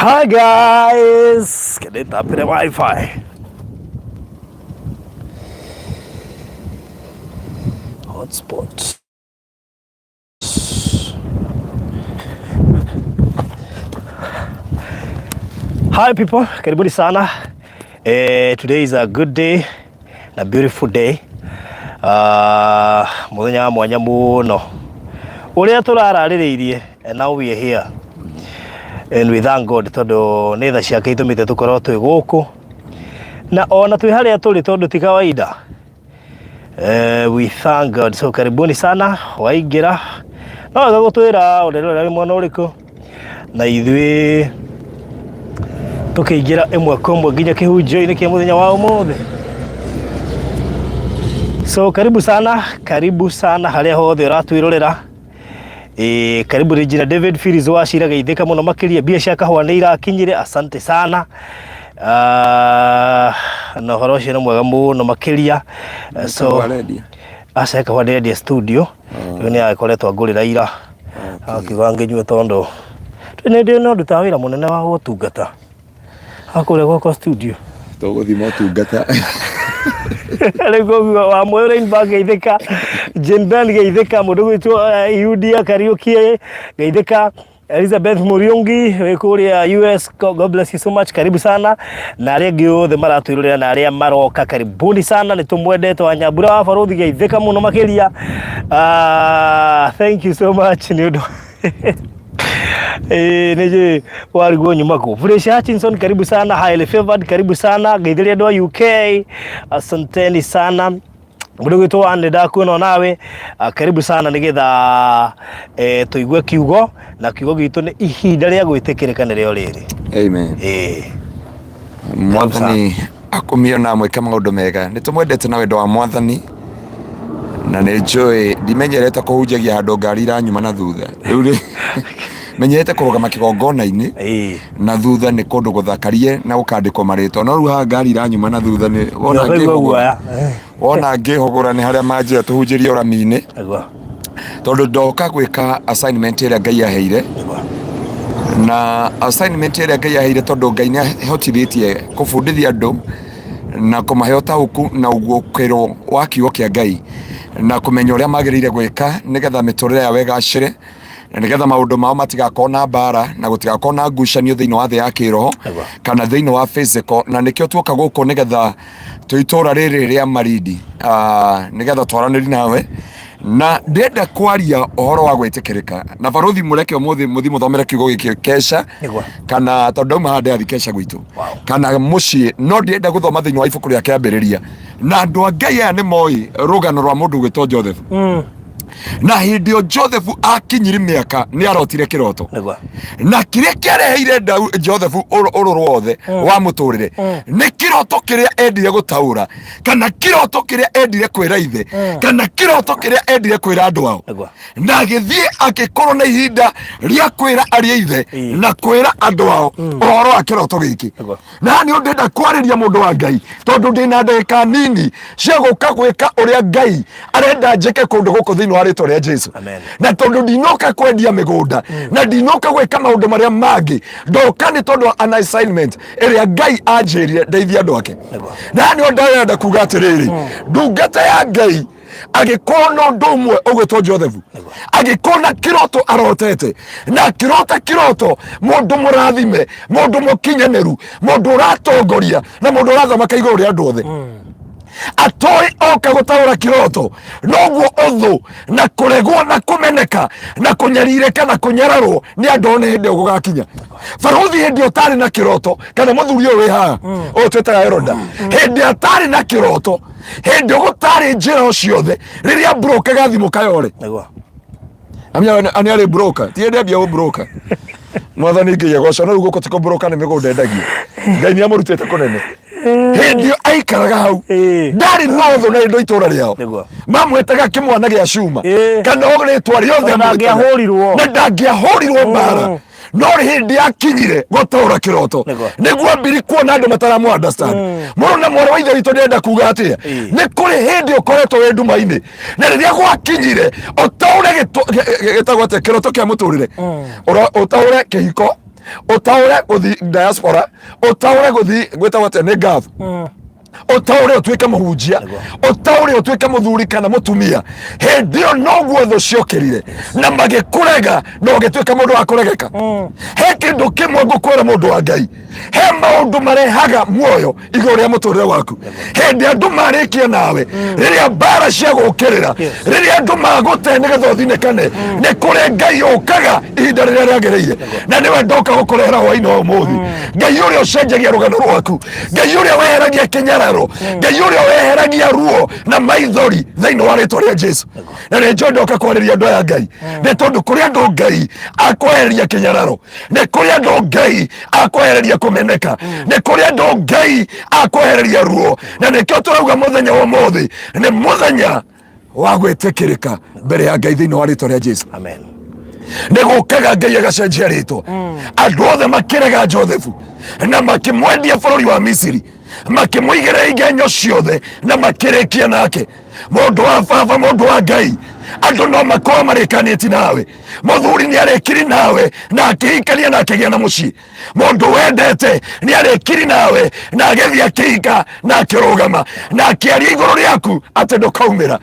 Hi guys, kĩndĩtapire wifi. Hotspot. Hi people, karibuni sana. Today is a good day, a beautiful day. Muthenya wa mwanya muno uria turararĩrĩirie, and now we are here and we thank God tondu nĩ tha ciake itũmĩte tũkorwo twĩ gũkũ na ona twĩ harĩa tũrĩ tondu ti kawaida. We thank God. So karibuni sana waingĩra no wega gũtwĩra ũrerorera wĩ mwena ũrĩkũ na ithuĩ tũkĩingĩra ĩmwe kwa ĩmwe nginya kĩhunjio-inĩ kĩa mũthenya wa ũmũthĩ. So karibu sana, karibu sana harĩa hothe ũratwĩrorera. Ĩĩ, karibu Regina David Phillips wa Cira geithĩka mũno makĩria, mbia cia kahũa nĩ irakinyire, asante sana. Na ũhoro ũcio nĩ mwega mũno makĩria. So Kahũa arendia? Aca, kahũa ndĩrendia studio. Rĩu nĩ agĩkoretwo angũrĩra ira. Akiuga ngĩnyue tondũ nĩ ndĩ no ndutaga wĩra mũnene wa gũtungata hakũrĩa gwakwa studio. Tũgũthiĩ motungata. Rĩu koguo wa Moyo Rainbow geithĩka, Jane Ben geithĩka, mũndũ gwĩtwo Yudia Kariuki geithĩka, Elizabeth Muriungi wĩ kũrĩa US, God bless you so much, karibu sana na arĩa angĩ othe maratwĩrorera na arĩa maroka, karibuni sana, nĩ tũmwendete. Wa Nyambura wa Barũthi geithĩka mũno makĩria. Thank you so much nĩ ũndũ nĩ njũĩ warigwo nyuma kũ. Fresh Hutchinson karibu sana, highly favored karibu sana, ngeithĩria andũ a UK, asanteni sana. Mũndũ gwĩtwo Anne ndakuona nawe, karibu sana nĩgetha tũigue kiugo, na kiugo gitũ nĩ ihinda rĩa gwĩtĩkĩrĩka nĩrĩo rĩrĩ. Amen. Mwathani akumio na amwĩke maũndũ mega. Nĩ tũmwendete na wendo wa Mwathani, na nĩ njũĩ ndimenyerete kũhunjagia handũ ngari iranyuma na thutha. Rĩu rĩ menyerete kũrũgama kĩgongona-inĩ na thutha nĩ kũndũ gũthakarie na gũkandĩkwo marĩtwa, no rĩu haha ngari iranyuma na thutha nĩ wona Ũkaigua ngĩhũgũra guoya. Wona ngĩhũgũra nĩ harĩa manjĩra tũhunjĩrie ũrami-inĩ, tondũ ndoka gwĩka assignment ĩrĩa Ngai aheire, na assignment ĩrĩa Ngai aheire, tondũ Ngai nĩ ahotithĩtie kũbundithia andũ na kũmahe ũtaũku na ũguũkĩrwo wa kiugo kĩa Ngai na kũmenya ũrĩa magĩrĩire gwĩka nĩgetha mĩtũrĩre yao ĩgacĩre na nĩgetha maũndũ mao matigakorwo na mbara na gũtigakorwo na ngucanio thĩinĩ wa thĩ ya kĩroho kana thĩinĩ wa physical. Na nĩkĩo tuoka gũkũ nĩgetha twĩ itũra rĩrĩ rĩa Malindi, nĩgetha twaranĩri nawe, na ndĩrenda kwaria ũhoro wa gwĩtĩkĩrĩka. Na barũthi, mũreke ũmũthĩ mũthi mũthomere kiugo gĩkĩ kesha kana tondũ ndauma haha ndĩrathi kesha gwitũ kana mũciĩ, no ndĩrenda gũthoma thĩinĩ wa ibuku rĩa Kĩambĩrĩria. Na andũ a Ngai aya nĩ moĩ rũgano rwa mũndũ ũgwĩtwo Joseph. Na hĩndĩ ĩyo Joseph akinyire mĩaka nĩ arotire kĩroto, na kĩrĩa kĩareheire Joseph ũrũ ruothe wa mũtũrĩre nĩ kĩroto kĩrĩa endire gũtaũra, kana kĩroto kĩrĩa endire kwĩra ithe, kana kĩroto kĩrĩa endire kwĩra andũ ao. Na agĩthiĩ agĩkorwo na ihinda rĩa kwĩra arĩa ithe na kwĩra andũ ao ũhoro wa kĩroto gĩkĩ. Na nĩ ndĩrenda kwarĩria mũndũ wa Ngai, tondũ ndĩna ndagĩka nini cia gũka gwĩka ũrĩa Ngai arenda njĩke kũndũ gũkũ thĩinĩ wa rĩtwa rĩa Jesu. Amen. Na tondũ ndinoka kwendia mĩgũnda na ndinoka gwĩka maũndũ marĩa mangĩ, ndoka nĩ tondũ an assignment ĩrĩa Ngai anjĩrire ndeithie andũ ake. Na nĩ ndĩrenda kuga atĩrĩrĩ, ndungata ya Ngai agĩkorwo na ũndũ ũmwe ũgwĩtwo Joseph, agĩkorwo na kĩroto arotete, na akĩrota kĩroto mũndũ mũrathime, mũndũ mũkinyanĩru, mũndũ ũratongoria na mũndũ ũrathamaka igũrũ rĩa andũ othe, atoĩ oka gũtaũra kĩroto noguo ũthũ na kũregwo na kũmeneka na kũnyarirĩka na kũnyararwo nĩ andũ one hĩndĩ ĩyo gũgakinya. Barũthi hĩndĩ ĩyo ũtarĩ na kĩroto, kana mũthuri ũyũ wĩ haha ũyũ twĩtaga Heroda, hĩndĩ ĩyo atarĩ na kĩroto, hĩndĩ ĩyo gũtarĩ njĩra o ciothe, rĩrĩa brokaga thimũ kayore. Amenya nĩ arĩ broker, ti hĩndĩ ambia gũbroka. Mwathani Ngai agocwo, no rĩu gũkũ ti kũbroka, nĩ mĩgũnda endagio. Ngai nĩ amũrutĩte kũnene. Hĩndĩ ĩyo aikaraga hau ndarĩ na ũthũ na indo itũra rĩao mamwĩtaga kĩmwana gĩa cuma kana o rĩtwa rĩothe Na amwĩtaga. ndangĩahũrirwo. Na ndangĩahũrirwo mbara, no hĩndĩ yakinyire gũtaũra kĩroto nĩguo ambiri kuona andũ mataramu understand. Mũrũ na mwarĩ wa ithe witũ, ndĩrenda kuga atĩa? Nĩ kũrĩ hĩndĩ ũkoretwo wĩ nduma-inĩ, na rĩrĩa gwakinyire ũtaũre gĩtagwo atĩa, kĩroto kĩa mũtũrĩre, ũtaũre kĩhiko. Ũtaũre gũthiĩ diaspora, ũtaũre gũthiĩ gwĩtagwo atĩa, nĩ Gulf, ũtaũre ũtuĩke mũhunjia, ũtaũre ũtuĩke mũthuri kana mũtumia. Hĩndĩ ĩyo noguo thũ ciokĩrire na magĩkũrega na ũgĩtuĩka mũndũ wa kũregeka. He kĩndũ kĩmwe ngũkwĩra, mũndũ wa Ngai, he maũndũ marehaga muoyo igũrũ rĩa mũtũrĩre waku hĩndĩ andũ marĩkia nawe, rĩrĩa mbara cia gũkĩrĩra, rĩrĩa andũ magũte nĩgetha ũthinĩkane. Nĩ kũrĩ Ngai ũkaga ihinda rĩrĩa rĩagĩrĩire, na nĩwe ndoka gũkũrehera hwainĩ wa ũmũthĩ. Ngai ũrĩa ũcenjagia rũgano rwaku, Ngai ũrĩa weheragia kĩnyararo, Ngai ũrĩa weheragia ruo na maithori thĩinĩ wa rĩtwa rĩa Jesu. Na nĩ njũĩ ndoka kwarĩria andũ aya Ngai, nĩ tondũ kũrĩ andũ Ngai akweheria kĩnyararo, nĩ kũrĩ andũ Ngai akwehereria kũmeneka, nĩ kũrĩ andũ Ngai akwehereria ruo. Na nĩkĩo tũrauga mũthenya wa ũmũthĩ nĩ mũthenya wa gwĩtĩkĩrĩka mbere ya Ngai thĩinĩ wa rĩtwa rĩa Jesu. Amen. Nĩ gũkaga Ngai agacenjia rĩtwa. Andũ othe makĩrega Josefu na makĩmwendia bũrũri wa Misiri, makĩmũigĩrĩra igenyo ciothe na makĩrĩkia nake. Mũndũ wa baba, mũndũ wa Ngai, andũ no makorwo marĩkanĩti nawe. Mũthuri nĩ arĩkiri nawe na akĩhikania na akĩgĩa na mũciĩ. Mũndũ wendete nĩ arĩkiri nawe na agĩthiĩ akĩhika na akĩrũgama na akĩaria igũrũ rĩaku atĩ ndũkaumĩra,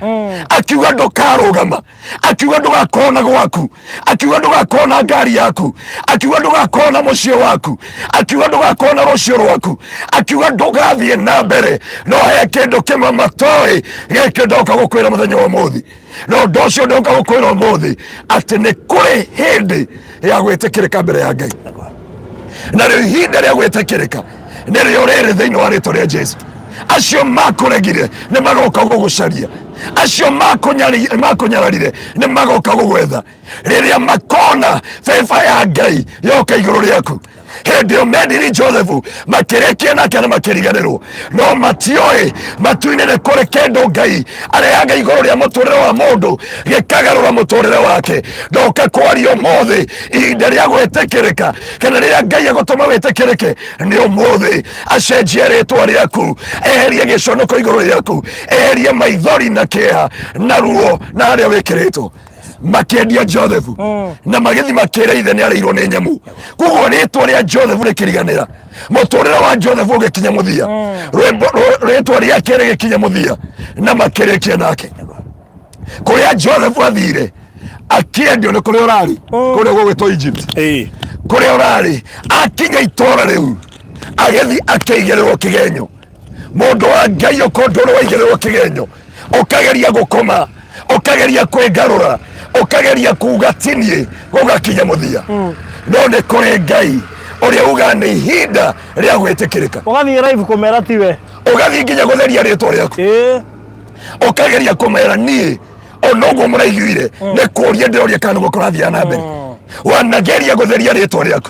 akiuga ndũkarũgama, akiuga ndũgakorwo na gwaku, akiuga ndũgakorwo na ngari yaku, akiuga ndũgakorwo na mũciĩ waku, akiuga ndũgakorwo na rũciũ rwaku, akiuga ndũgathiĩ na mbere. No he kĩndũ kĩmwe matoĩ, gĩkĩ ndoka gũkwĩra mũthenya wa ũmũthĩ. Na ũndũ ũcio ndoka gũkwĩra ũmũthĩ atĩ nĩ kũrĩ hĩndĩ ya gwĩtĩkĩrĩka mbere ya Ngai, na rĩu ihinda rĩa gwĩtĩkĩrĩka nĩrĩo rĩrĩ thĩinĩ wa rĩtwa rĩa Jesu. Acio makũregire nĩ magoka gũgũcaria, acio makũnyararire nĩ magoka gũgwetha rĩrĩa makona beba ya Ngai yoka igũrũ rĩaku. Hĩndĩ ĩyo mendiri Josefu makĩrĩkia nake na makĩriganĩrwo, no matioĩ matu-inĩ nĩ kũrĩ kĩndũ Ngai arehaga igũrũ rĩa mũtũrĩre wa mũndũ gĩkagarũra mũtũrĩre wake. Ndoka kwaria ũmũthĩ, ihinda rĩa gwĩtĩkĩrĩka kana rĩrĩa Ngai agũtũma wĩtĩkĩrĩke nĩ ũmũthĩ. Acenjie rĩtwa rĩaku, eherie gĩconoko igũrũ rĩaku, eherie maithori na kĩeha na ruo na harĩa wĩkĩrĩtwo. Makĩendia Joseph na magĩthiĩ makĩra ithe nĩ arĩirwo nĩ nyamũ. Koguo rĩtwa rĩa Joseph rĩkĩriganĩra, mũtũrĩre wa Joseph ũgĩkinya mũthia, rwĩmbo rĩtwa rĩake rĩgĩkinya mũthia na makĩrĩkia nake. Kũrĩa Joseph athire akĩendio nĩ kũrĩa ũrarĩ, kũrĩa gũgĩtwo Egypt, kũrĩa ũrarĩ akinya itũra rĩu agĩthiĩ akĩigĩrĩrwo kĩgenyo. Mũndũ wa Ngai, ũkorwo ndũrĩ waigĩrĩrwo kĩgenyo, ũkageria gũkoma, ũkageria kwĩngarũra, ũkageria kuga tinie, gũgakinya mũthia. No nĩ kũrĩ Ngai ũrĩa ugaga nĩ ihinda rĩa gwĩtĩkĩrĩka. Ũgathiĩ live kũmera tiwe. Ũgathiĩ nginya gũtheria rĩtwa rĩaku, ũkageria kũmera niĩ ona ũguo mũraiguire nĩ kũria ndĩroria kana nĩguo kũrathiĩ na mbere. Wanageria gũtheria rĩtwa rĩaku,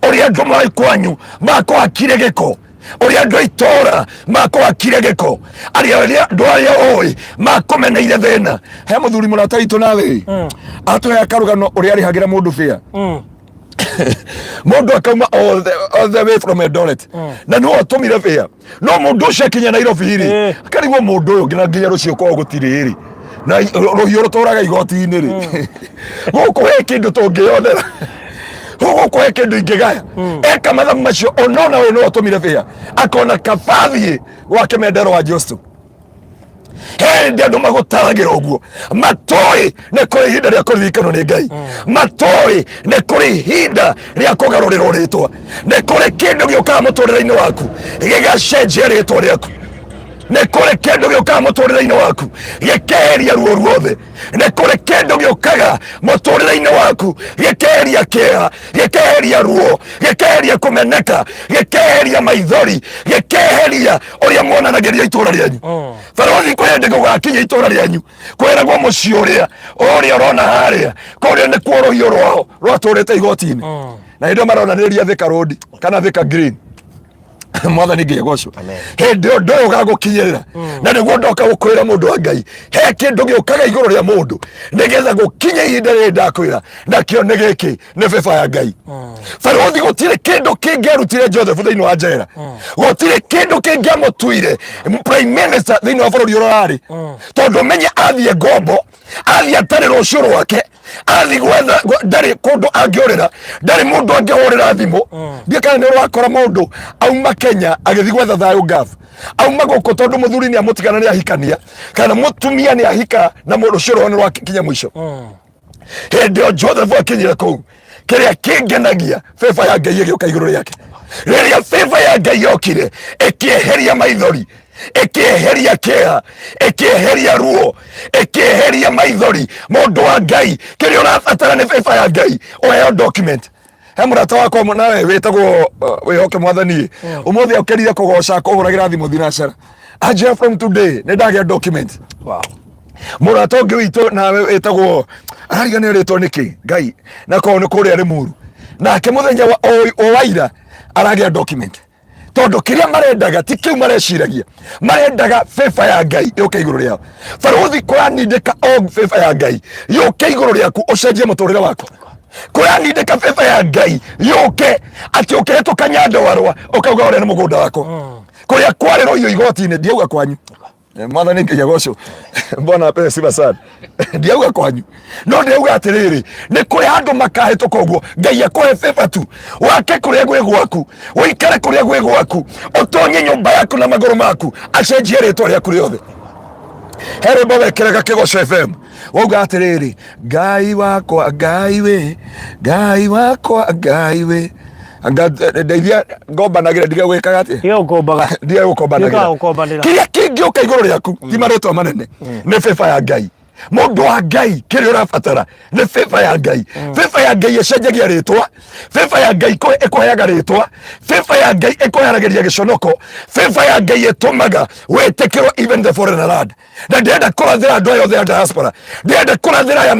ũrĩa andũ mai kwanyu makũhakire gĩko, ũrĩa andũ a itũũra makũhakire gĩko, arĩa andũ arĩa ũĩ makũmeneire thĩna. He mũthuri mũrata witũ nawe atũhe karũgano ũrĩa arĩhagĩra mũndũ bĩa, mũndũ akauma all the way from Eldoret na nĩwe ũtũmire bĩa, no mũndũ ũcio akinya Nairobi rĩ, akarigwo mũndũ ũyũ nginya rũciũ kwao gũtirĩ rĩ, na rũhiũ rũtũraga igoti-inĩ rĩ, gũkũ he kĩndũ tũngĩyonera, gũkũ he kĩndũ ingĩgaya. Eka mathabu macio onona ũyũ nĩwe ũtũmire bĩa, akona kabathiĩ gwake mendero wa Jesu. Hĩndĩ andũ magũtaragĩra ũguo matoĩ nĩ kũrĩ ihinda rĩa kũririkanwo nĩ Ngai, matoĩ nĩ kũrĩ ihinda rĩa kũgarũrĩrwo rĩtwa, nĩ kũrĩ kĩndũ gĩũkaga mũtũrĩre-inĩ waku gĩgacenjia rĩtwa rĩaku, nĩ kũrĩ kĩndũ gĩũkaga mũtũrĩre-inĩ waku gĩkeheria ruo ruothe, nĩ kũrĩ kĩndũ gĩũkaga mũtũrĩre-inĩ waku gĩkeheria kĩeha, gĩkeheria ruo, gĩkeheria kũmeneka, gĩkeheria maithori, gĩkeheria ũrĩa muonanagĩria itũra rĩanyu. Barothi kwĩ hĩndĩ gũgakinya itũra rĩanyu kwĩragwo mũciĩ ũrĩa ũrĩa ũrona harĩa kũrĩa nĩkuo rũhiũ rwao rwatũrĩte igoti-inĩ, na hĩndĩ ĩyo maronanĩria Thika Road kana Thika Green. Mwathani Ngai agocwo. Amen. Hĩndĩ ĩyo ndũyũ ũgagũkinyĩrĩra, na nĩguo ndoka gũkwĩra, mũndũ wa Ngai, he kĩndũ gĩũkaga igũrũ rĩa mũndũ nĩgetha gũkinye ihinda rĩrĩ ndakwĩra, nakĩo nĩ gĩkĩ, nĩ bĩba ya Ngai. Barũthi, gũtirĩ kĩndũ kĩngĩarutire Joseph thĩinĩ wa njera, gũtirĩ kĩndũ kĩngĩamũtuire prime minister thĩinĩ wa bũrũri ũrĩa arĩ, tondũ menye athiĩ ngombo, athiĩ atarĩ rũciũ rwake, athiĩ gwetha ndarĩ kũndũ angĩũrĩra, ndarĩ mũndũ angĩhũrĩra thimũ. Ndiĩ kana nĩ ũrakora mũndũ auma Kenya agĩthiĩ gwetha thayũ Gulf, auma gũkũ tondũ mũthuri nĩ amũtigana, nĩ ahikania, kana mũtumia nĩ ahika, na rũciũ rwao nĩ rwakinya mũico. Hĩndĩ ĩyo Joseph akinyire kũu, kĩrĩa kĩngenagia, favor ya Ngai ĩgĩũka igũrũ rĩake. Rĩrĩa favor ya Ngai yokire, ĩkĩeheria maithori, ĩkĩeheria kĩeha, ĩkĩeheria ruo, ĩkĩeheria maithori. Mũndũ wa Ngai, kĩrĩa ũrabatara nĩ favor ya Ngai, ũheo document. He mũrata wakwa nawe wĩtagwo Wĩhoke Mwathani, ũmũthĩ okĩrire kũgoca, kũhũragĩra thimũ thinacara, anjĩra from today nĩ ndagĩa document. Mũrata ũngĩ witũ nawe wĩtagwo, arariganĩra rĩtwa nĩkĩ, Ngai, na korwo nĩ kũrĩa Rĩmuru, nake mũthenya wa o waira aragĩa document, tondũ kĩrĩa marendaga ti kĩu mareciragia, marendaga favor ya Ngai yũke igũrũ rĩao. Barũthi, kũranindĩka o favor ya Ngai yũke igũrũ rĩaku, ũcenjie mũtũrĩre waku. Kũranindĩka favor ya Ngai yũke atĩ ũkĩhĩtũka Nyandarũa ũkauga ũrĩa nĩ mũgũnda wakwa, kũrĩa kwarĩrwo irio igoti-inĩ. Ndiauga kwanyu. Mwathani Ngai agocwo. Bwana apewe sifa sana. Ndiauga kwanyu, no ndĩrauga atĩrĩrĩ, nĩ kũrĩ handũ makahĩtũka ũguo Ngai akũhe favor tu, wake kũrĩa gwĩ gwaku, ũikare kũrĩa gwĩ gwaku, ũtonye nyũmba yaku na magũrũ maku, acenjie rĩtwa rĩaku rĩothe. He rwĩmbo wekĩraga Kĩgoco FM, wauga atĩrĩrĩ, "Ngai wakwa, Ngai wĩ, Ngai wakwa, Ngai wĩ ndeithia ngombanagĩra, ndige gwĩkaga atĩa?" Tiga gũkombaga. Ndige gũkombanagĩra. Tiga gũkombanĩra. Kĩrĩa kĩngĩũka igũrũ rĩaku ti marĩtwa manene, nĩ favor ya Ngai. Mũndũ wa Ngai, kĩrĩa ũrabatara nĩ favor ya Ngai. Favor ya Ngai ĩcenjagia rĩtwa, favor ya Ngai ĩkũheaga rĩtwa, favor ya Ngai ĩkweheragĩria gĩconoko, favor ya Ngai ĩtũmaga wĩtĩkĩrwo even the foreigner land. Na ndĩrenda kũrathĩra andũ aya othe a diaspora, ndĩrenda kũrathĩra aya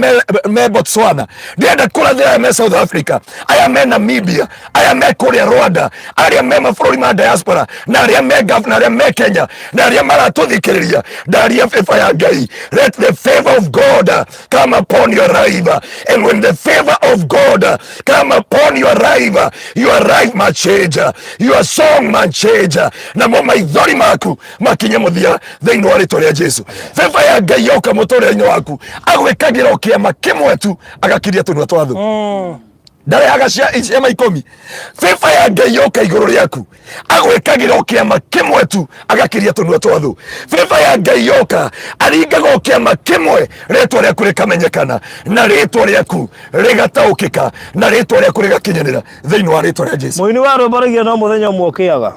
me Botswana, ndĩrenda kũrathĩra aya me South Africa, aya me Namibia, aya me kũrĩa Rwanda, arĩa me mabũrũri ma diaspora, na arĩa me Gulf, na arĩa me Kenya, na arĩa maratũthikĩrĩria. Ndaria favor ya Ngai. Let the favor of God come upon your life, and when the favor of God come upon your life, your life must change, your song must change, namo maithori maku makinye mũthia thĩinĩ wa rĩtwa rĩa Jesu. Favor ya Ngai yoka mũtũrĩre-inĩ waku, agwĩkagĩra o kĩama kĩmwe tu, agakiria tũnua twa thũ. Ndarehaga ciama 10. Favor ya Ngai yoka igũrũ rĩaku, agwĩkagĩra o kĩama kĩmwe tu, agakiria tũnua twa thũ. Favor ya Ngai yoka, aringaga o kĩama kĩmwe, rĩtwa rĩaku rĩkamenyekana, na rĩtwa rĩaku rĩgataũkĩka, na rĩtwa rĩaku rĩgakinyanĩra thĩinĩ wa rĩtwa rĩa Jesu. Mũini wa rwĩmbo rũigire no mũthenya ũmwe ũkĩaga.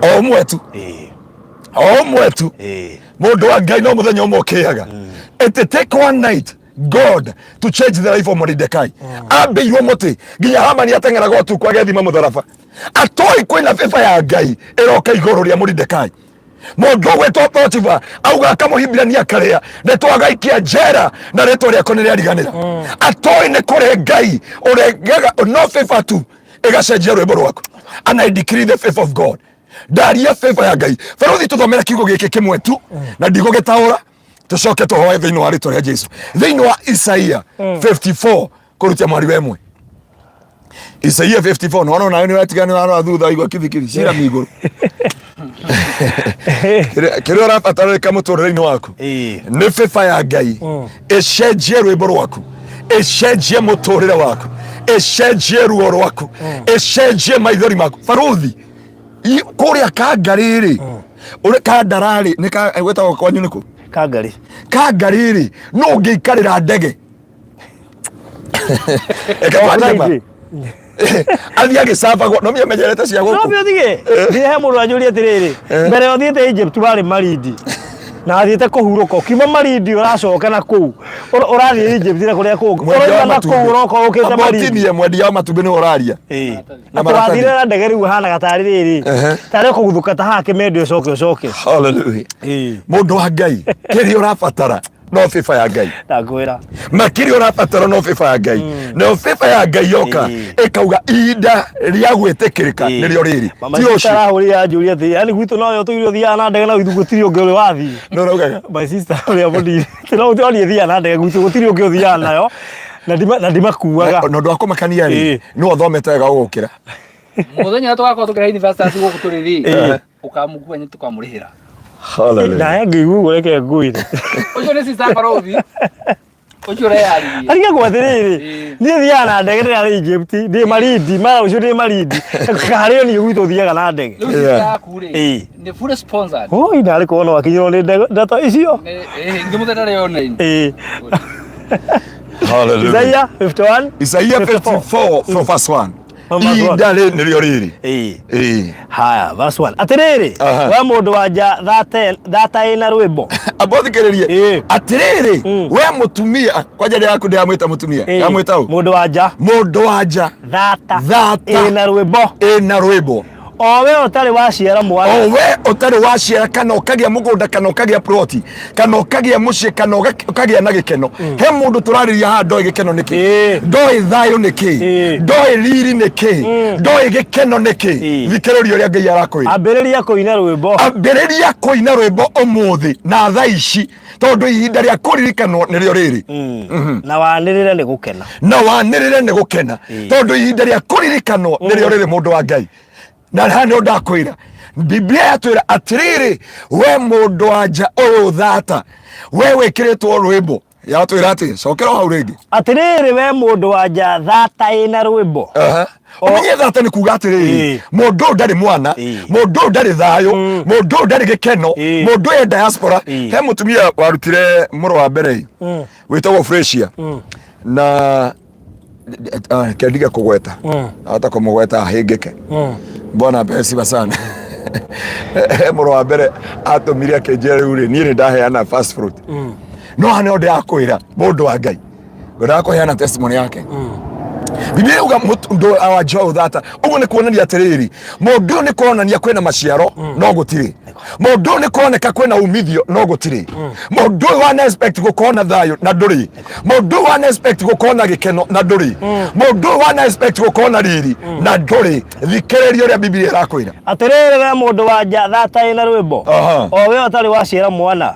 O ũmwe tu. O ũmwe tu. Mũndũ wa Ngai, no mũthenya ũmwe ũkĩaga. It take one night God to change the life of Mordecai. Ambĩirwo mũtĩ nginya Hamani ateng'eraga ũtukũ agethima mũtharaba, atoĩ kwĩna favor ya Ngai ĩroka igũrũ rĩa Mordecai. Mũndũ ũgwĩtwo Potifa auga akamũhimbirania karĩa nĩ twagaikia njera na rĩtwa rĩako nĩ rĩariganĩra, atoĩ nĩ kũrĩ Ngai ũregaga no favor tu ĩgacenjia rwĩmbo rwaku. And I decree the favor of God. Ndaria favor ya Ngai. Barũthi, tũthomera kiugo gĩkĩ kĩmwe tu na ndigũgĩtaũra, tũcoke tũhoe thĩinĩ wa rĩtwa rĩa Jesu. Thĩinĩ wa Isaia 54 kũrutia mwari wa 1. Isaia 54, nona nayo nĩ ũratigana warora thutha igua kibikibi cira migũrũ. Kĩrĩa ũrabatarĩka mũtũrĩre-inĩ waku nĩ favor ya Ngai ĩcenjie rwĩmbo rwaku, ĩcenjie mũtũrĩre waku, ĩcenjie ruo rwaku, ĩcenjie maithori maku. Barũthi, kũrĩa Kangarĩ-rĩ, ũrĩ Kandararĩ, nĩ gwĩtagwo kwanyu nĩkũ? Kangarĩ. Kangarĩ-rĩ, no ũngĩikarĩra ndege? Reke twarie ma. Athiĩ agĩcabagwo, no mĩmenyerete cia No gũkũ. biũ thige. Nginya he mũndũ anjũria atĩrĩrĩ, mbere ya ũthiĩte Egypt warĩ Malindi na athiĩte kũhurũka, ũkiuma Malindi ũracoka na kũu, ũrathiĩ Egypt na kũrĩa kũngĩ, Mwendia wa ũrauma na kũu matumbĩ. ũroka ũkĩte Amba Malindi. ũtinie, mwendia wa matumbĩ nĩwe ũraria. Na maratathi. Twathire na ndege rĩu hanaga tarĩ rĩrĩ, tarĩ kũguthũka ta haha kĩmendo, ũcoke ũcoke. Hallelujah. Mũndũ wa Ngai, kĩrĩa ũrabatara No favor ya Ngai. Ndakwĩra. Makĩria ũrabatara no favor ya Ngai, nayo favor ya Ngai yoka ĩkauga ihinda rĩa gwĩtĩkĩrĩka nĩrĩo rĩrĩ. Mama ti sister ũcio. Arahũrire anjũria atĩ yani gwitũ noyo tũire ũthiaga na ndege na gwitũ gũtirĩ ũngĩ ũrĩ wathiĩ. No ũraugaga? My sister ũrĩa mũnini. No ũthiĩ thiaga na ndege, gwitũ gũtirĩ ũngĩ ũthiaga nayo na ndimakuaga. Na ũndũ wa kũmakania rĩ, nĩwe ũthomete wega gũgũkĩra. Mũthenya ũrĩa tũgakorwo tũkĩra university gũkũ tũrĩ rĩ, ũkamũkua nĩ tũkamũrĩhĩra. Hallelujah. Nawe ngĩigua ũguo reke ngwĩre. Ũcio nĩ sister Barũthi. Ũcio ũreyaririe. Arigagwo atĩrĩrĩ, niĩ thiaga na ndege ndĩrarĩ Egypt, ndĩ Malindi, mara ũcio ndĩ Malindi, harĩ o niĩ gwitũ thiaga na ndege. Rĩu sister yaku rĩ, Ĩĩ. nĩ fully sponsored. Oi, narĩ korwo no akinyĩrwo nĩ ndeto icio. Nĩ ngĩmũtheta rĩ online. Ĩĩ. Hallelujah. Isaiah 51. Isaiah 54 from verse 1. From verse 1. Ihinda rĩ nĩrĩo rĩrĩ. Ĩĩ. Ĩĩ. Haya, verse 1. Atĩrĩrĩ, we mũndũ wa nja thata ĩna rwĩmbo. Amba ũthikĩrĩrie. Ĩĩ. Atĩrĩrĩ, we mũtumia, kwanja yaku ndĩramwĩta mũtumia. Ĩĩ. Ndĩramwĩta ũ? Mũndũ wa nja Mũndũ wa nja thata Thata. ĩna rwĩmbo. Ĩna rwĩmbo. O we ũtarĩ waciara mwana. O we ũtarĩ waciara kana ũkagĩa mũgũnda kana ũkagĩa ploti kana ũkagĩa mũciĩ kana ũkagĩa na gĩkeno. He mũndũ tũrarĩria haha ndoĩ gĩkeno nĩ kĩ, ndoĩ thayũ nĩ kĩ, ndoĩ riri nĩ kĩ, ndoĩ gĩkeno nĩ kĩ. Thikĩrĩria ũrĩa Ngai arakwĩra. Ambĩrĩria kũina rwĩmbo. Ambĩrĩria kũina rwĩmbo ũmũthĩ na thaa ici, tondũ ihinda rĩa kũririkanwo nĩrĩo rĩrĩ. Na wanĩrĩre nĩ gũkena. Na wanĩrĩre nĩ gũkena, tondũ ihinda rĩa kũririkanwo nĩrĩo rĩrĩ, mũndũ wa Ngai. Na haha nĩho ndakwĩra, Biblia yatwĩra atĩrĩrĩ, we mũndũ wa nja ũyũ thata, we wĩkĩrĩtwo rwĩmbo, yatwĩra atĩ cokera o hau rĩngĩ. Atĩrĩrĩ we mũndũ wa nja thata ĩna rwĩmbo. Ũmenye thata nĩ kuga atĩrĩrĩ, mũndũ ũyũ ndarĩ mwana, mũndũ ũyũ ndarĩ thayũ, mũndũ ũyũ ndarĩ gĩkeno, mũndũ ũyũ e diaspora. He mũtumia warutire mũrũ wa mbere wĩtagwo Fresia, na kendige kũgweta, ahota kũmũgweta ahĩngĩke. Bwana apewe sifa sana. He mũrũ wa mbere atũmire akĩnjĩra, rĩu rĩ, niĩ nĩ ndaheana first fruit, no haha nĩho ndĩrakwĩra, mũndũ wa Ngai, ngwendaga kũheana testimony yake. Biblia yauga mũndũ wa nja ũyũ thata, ũguo nĩ kuonania atĩrĩrĩ, mũndũ ũyũ nĩ kuonania kwĩna maciaro no gũtirĩ, mũndũ ũyũ nĩ kuoneka kwĩna umithio no gũtirĩ, mũndũ ũyũ wana expect gũkorwo na thayũ na ndũrĩ, mũndũ ũyũ wana expect gũkorwo na gĩkeno na ndũrĩ, mũndũ ũyũ wana expect gũkorwo na riri na ndũrĩ. Thikĩrĩria ũrĩa Biblia ĩrakwĩra. Atĩrĩrĩ we mũndũ wa nja thata ĩna rwĩmbo. O we ũtarĩ waciara mwana.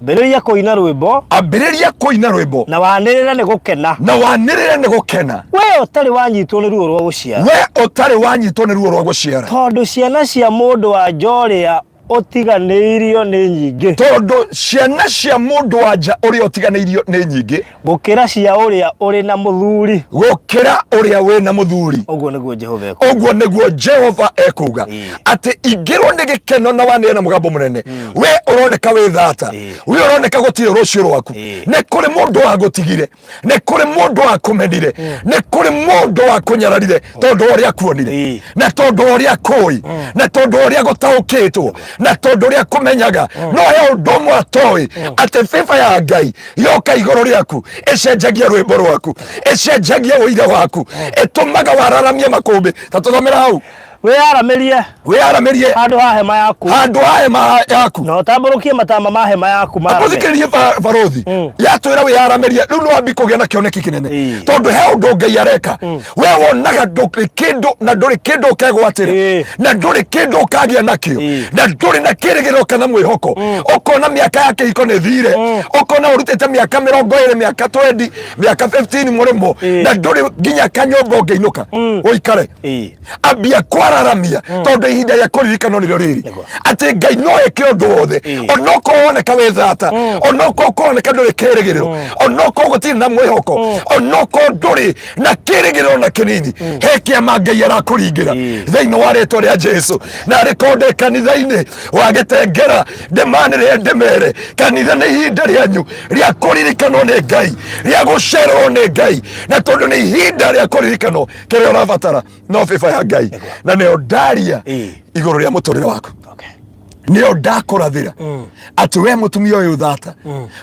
Ambĩrĩria kũina rwĩmbo. Ambĩrĩria kũina rwĩmbo. Na wanĩrĩre nĩ gũkena. Na wanĩrĩre nĩ gũkena. We ũtarĩ wanyitwo nĩ ruo rwa gũciara. We ũtarĩ wanyitwo nĩ ruo rwa gũciara. Tondũ ciana cia mũndũ wa nja ũrĩa ũtiganĩirio nĩ nyingĩ. Tondũ ciana cia mũndũ wa nja ũrĩa ũtiganĩirio nĩ nyingĩ. Gũkĩra cia ũrĩa ũrĩ na mũthuri. Gũkĩra ũrĩa wĩ na mũthuri. Ũguo nĩguo Jehova ekuuga. Ũguo nĩguo Jehova ekuuga. Atĩ ingĩrwo nĩ gĩkeno na wanĩrĩre na mũgambo mũnene. We ũroneka wĩ thata. We ũroneka gũtirĩ rũciũ rwaku. Nĩ kũrĩ mũndũ wagũtigire. Nĩ kũrĩ mũndũ wakũmenire. Nĩ kũrĩ mũndũ wakũnyararire tondũ wa ũrĩa akuonire. Na tondũ wa ũrĩa akũĩ. Na tondũ wa ũrĩa gũtaũkĩtwo. Na tondũ ũrĩa akũmenyaga. No he ũndũ ũmwe atoĩ, atĩ favor ya Ngai yoka igũrũ rĩaku ĩcenjagia rwĩmbo rwaku, ĩcenjagia ũira waku, ĩtũmaga wararamie makũmbĩ. Ta tũthomera hau. Wĩyaramĩrie Wĩyaramĩrie handũ ha hema yaku. Handũ ha hema yaku. Na ũtambũrũkie matama ma hema yaku marame. Akũthikĩrĩrie barothi. Yatwĩra wĩyaramĩrie, rĩu nĩ wambi kũgĩa na kĩoneki kĩnene, tondũ he ũndũ Ngai areka. We wonaga ndũrĩ kĩndũ na ndũrĩ kĩndũ ũkegwatĩra na ndũrĩ kĩndũ ũkagĩa nakĩo na ndũrĩ na kĩrĩgĩrĩro kana mwĩhoko. Ũkona mĩaka ya kĩhiko nĩ thire, ũkona ũrutĩte mĩaka 20, mĩaka 20, mĩaka 15 mũrĩmo, na ndũrĩ nginya kanyũmba ũngĩinũka ũikare. Ambia kwararamia, tondũ ihinda rĩa kũririkanwo nĩrĩo rĩrĩ, atĩ Ngai no eke ũndũ wothe, onokorwo woneka wĩ thata, onokorwo kũroneka ndũrĩ kĩrĩgĩrĩro, onokorwo gũtirĩ na mwĩhoko, onokorwo ndũrĩ na kĩrĩgĩrĩro na kĩnini, he kĩama Ngai arakũringĩra thĩinĩ wa rĩtwa rĩa Jesu. Na arĩkorwo ndĩ kanitha-inĩ wa Gĩtengera, ndĩmanĩrĩre ndĩmere, kanitha nĩ ihinda rĩanyu rĩa kũririkanwo nĩ Ngai, rĩa gũcererwo nĩ Ngai. Na tondũ nĩ ihinda rĩa kũririkanwo, kĩrĩa ũrabatara no favor ya Ngai, na nĩyo ndaria igũrũ rĩa mũtũrĩre waku, nĩyo ndakũrathĩra atĩ we mũtumia ũyũ thata,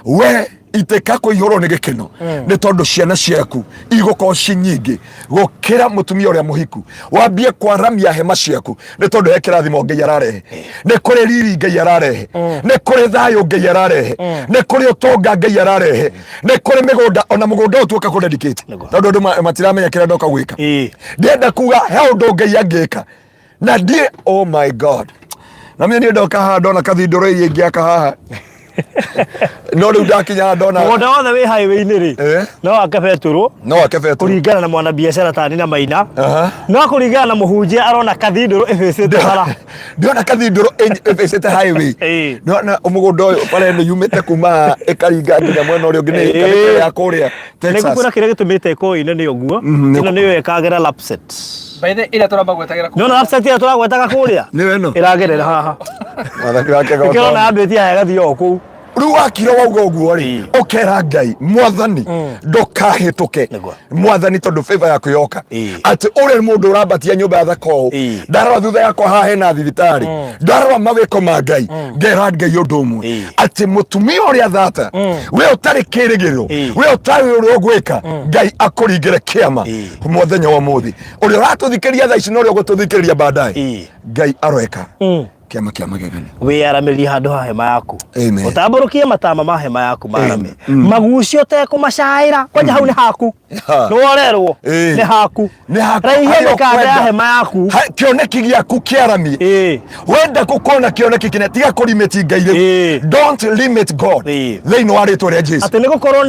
we Itĩka kũihũrwo nĩ gĩkeno nĩ tondũ ciana ciaku igũkorwo ci nyingĩ gũkĩra mũtumia ũrĩa mũhiku. Wambie kwaramia hema ciaku nĩ tondũ he kĩrathimo Ngai ararehe, nĩ kũrĩ riri Ngai ararehe, nĩ kũrĩ thayũ Ngai ararehe, nĩ kũrĩ ũtonga Ngai ararehe, nĩ kũrĩ mĩgũnda. Ona mũgũnda ũyũ tuoka kũ dedicate tondũ andũ matiramenya kĩrĩa ndoka gwĩka. Ndĩrenda kuga he ũndũ Ngai angĩka na ndiĩ, oh my God, na mimi niĩ ndoka haha ndona kathindũro iria ingĩaka haha, no rĩu ndakinya haha ndona Mũgũnda wothe wĩ highway-inĩ rĩ, no wake betũrũ. No ake betũrũ. Kũringana na mwanabiacara tani na Maina, no kũringana na mũhunjia arona kathindũrũ ĩbĩcĩte bara. Ndĩrona kathindũrũ ĩbĩcĩte highway. Ndĩrona mũgũnda ũyũ, bara ĩno yumĩte kuma ĩkaringa nginya mwena ũrĩa ũngĩ nĩ ĩka ya kũrĩa Texas. Nĩngũkwĩra kĩrĩa gĩtũmĩte ĩkorwo ĩnene ũguo. Ĩno nĩyo ĩkagera lapset. By the ĩrĩa tũramba gwetagĩra. Nĩwona lapset ĩrĩa tũragwetaga kũrĩa? Nĩyo ĩno. Ĩragerera haha. Mwathani wake. Ĩkĩrona yambĩtie haha ĩgathiĩ o kũu. Rĩu wakira wauga ũguo rĩ, ũkera Ngai, Mwathani, ndũkahĩtũke. Mwathani, tondũ favor yaku yoka atĩ ũrĩa mũndũ ũrambatia nyũmba ya thaka ũũ, ndarora thutha yakwa haha hena thibitarĩ, ndarora mawĩko ma Ngai, ngera Ngai ũndũ ũmwe, atĩ mũtumia ũrĩa thata, we ũtarĩ kĩrĩgĩrĩro, we ũtarĩ ũrĩa ũgwĩka, Ngai akũringĩre kĩama mũthenya wa ũmũthĩ. Ũrĩa ũratũthikĩrĩria thaa ici na ũrĩa ũgũtũthikĩrĩria baadaye, Ngai aroeka kĩama kĩa magegania. Wĩyaramĩrie handũ ha hema yaku. Amen. Ũtambũrũkie matama ma hema yaku marame magucio ũtekũmacaĩra. Kwanja hau nĩ haku. Nĩworerwo. Nĩ haku. Nĩ haku. Raihia Harĩa mĩkanda ya ũkwenda. hema yaku. Kĩoneki gĩaku kĩaramie. Wenda gũkorwo na kĩoneki kĩnene, tiga kũrimĩti Ngai rĩu. Don't limit God. Thĩinĩ wa rĩtwa rĩa Jesu. Atĩ nĩ gũkorwo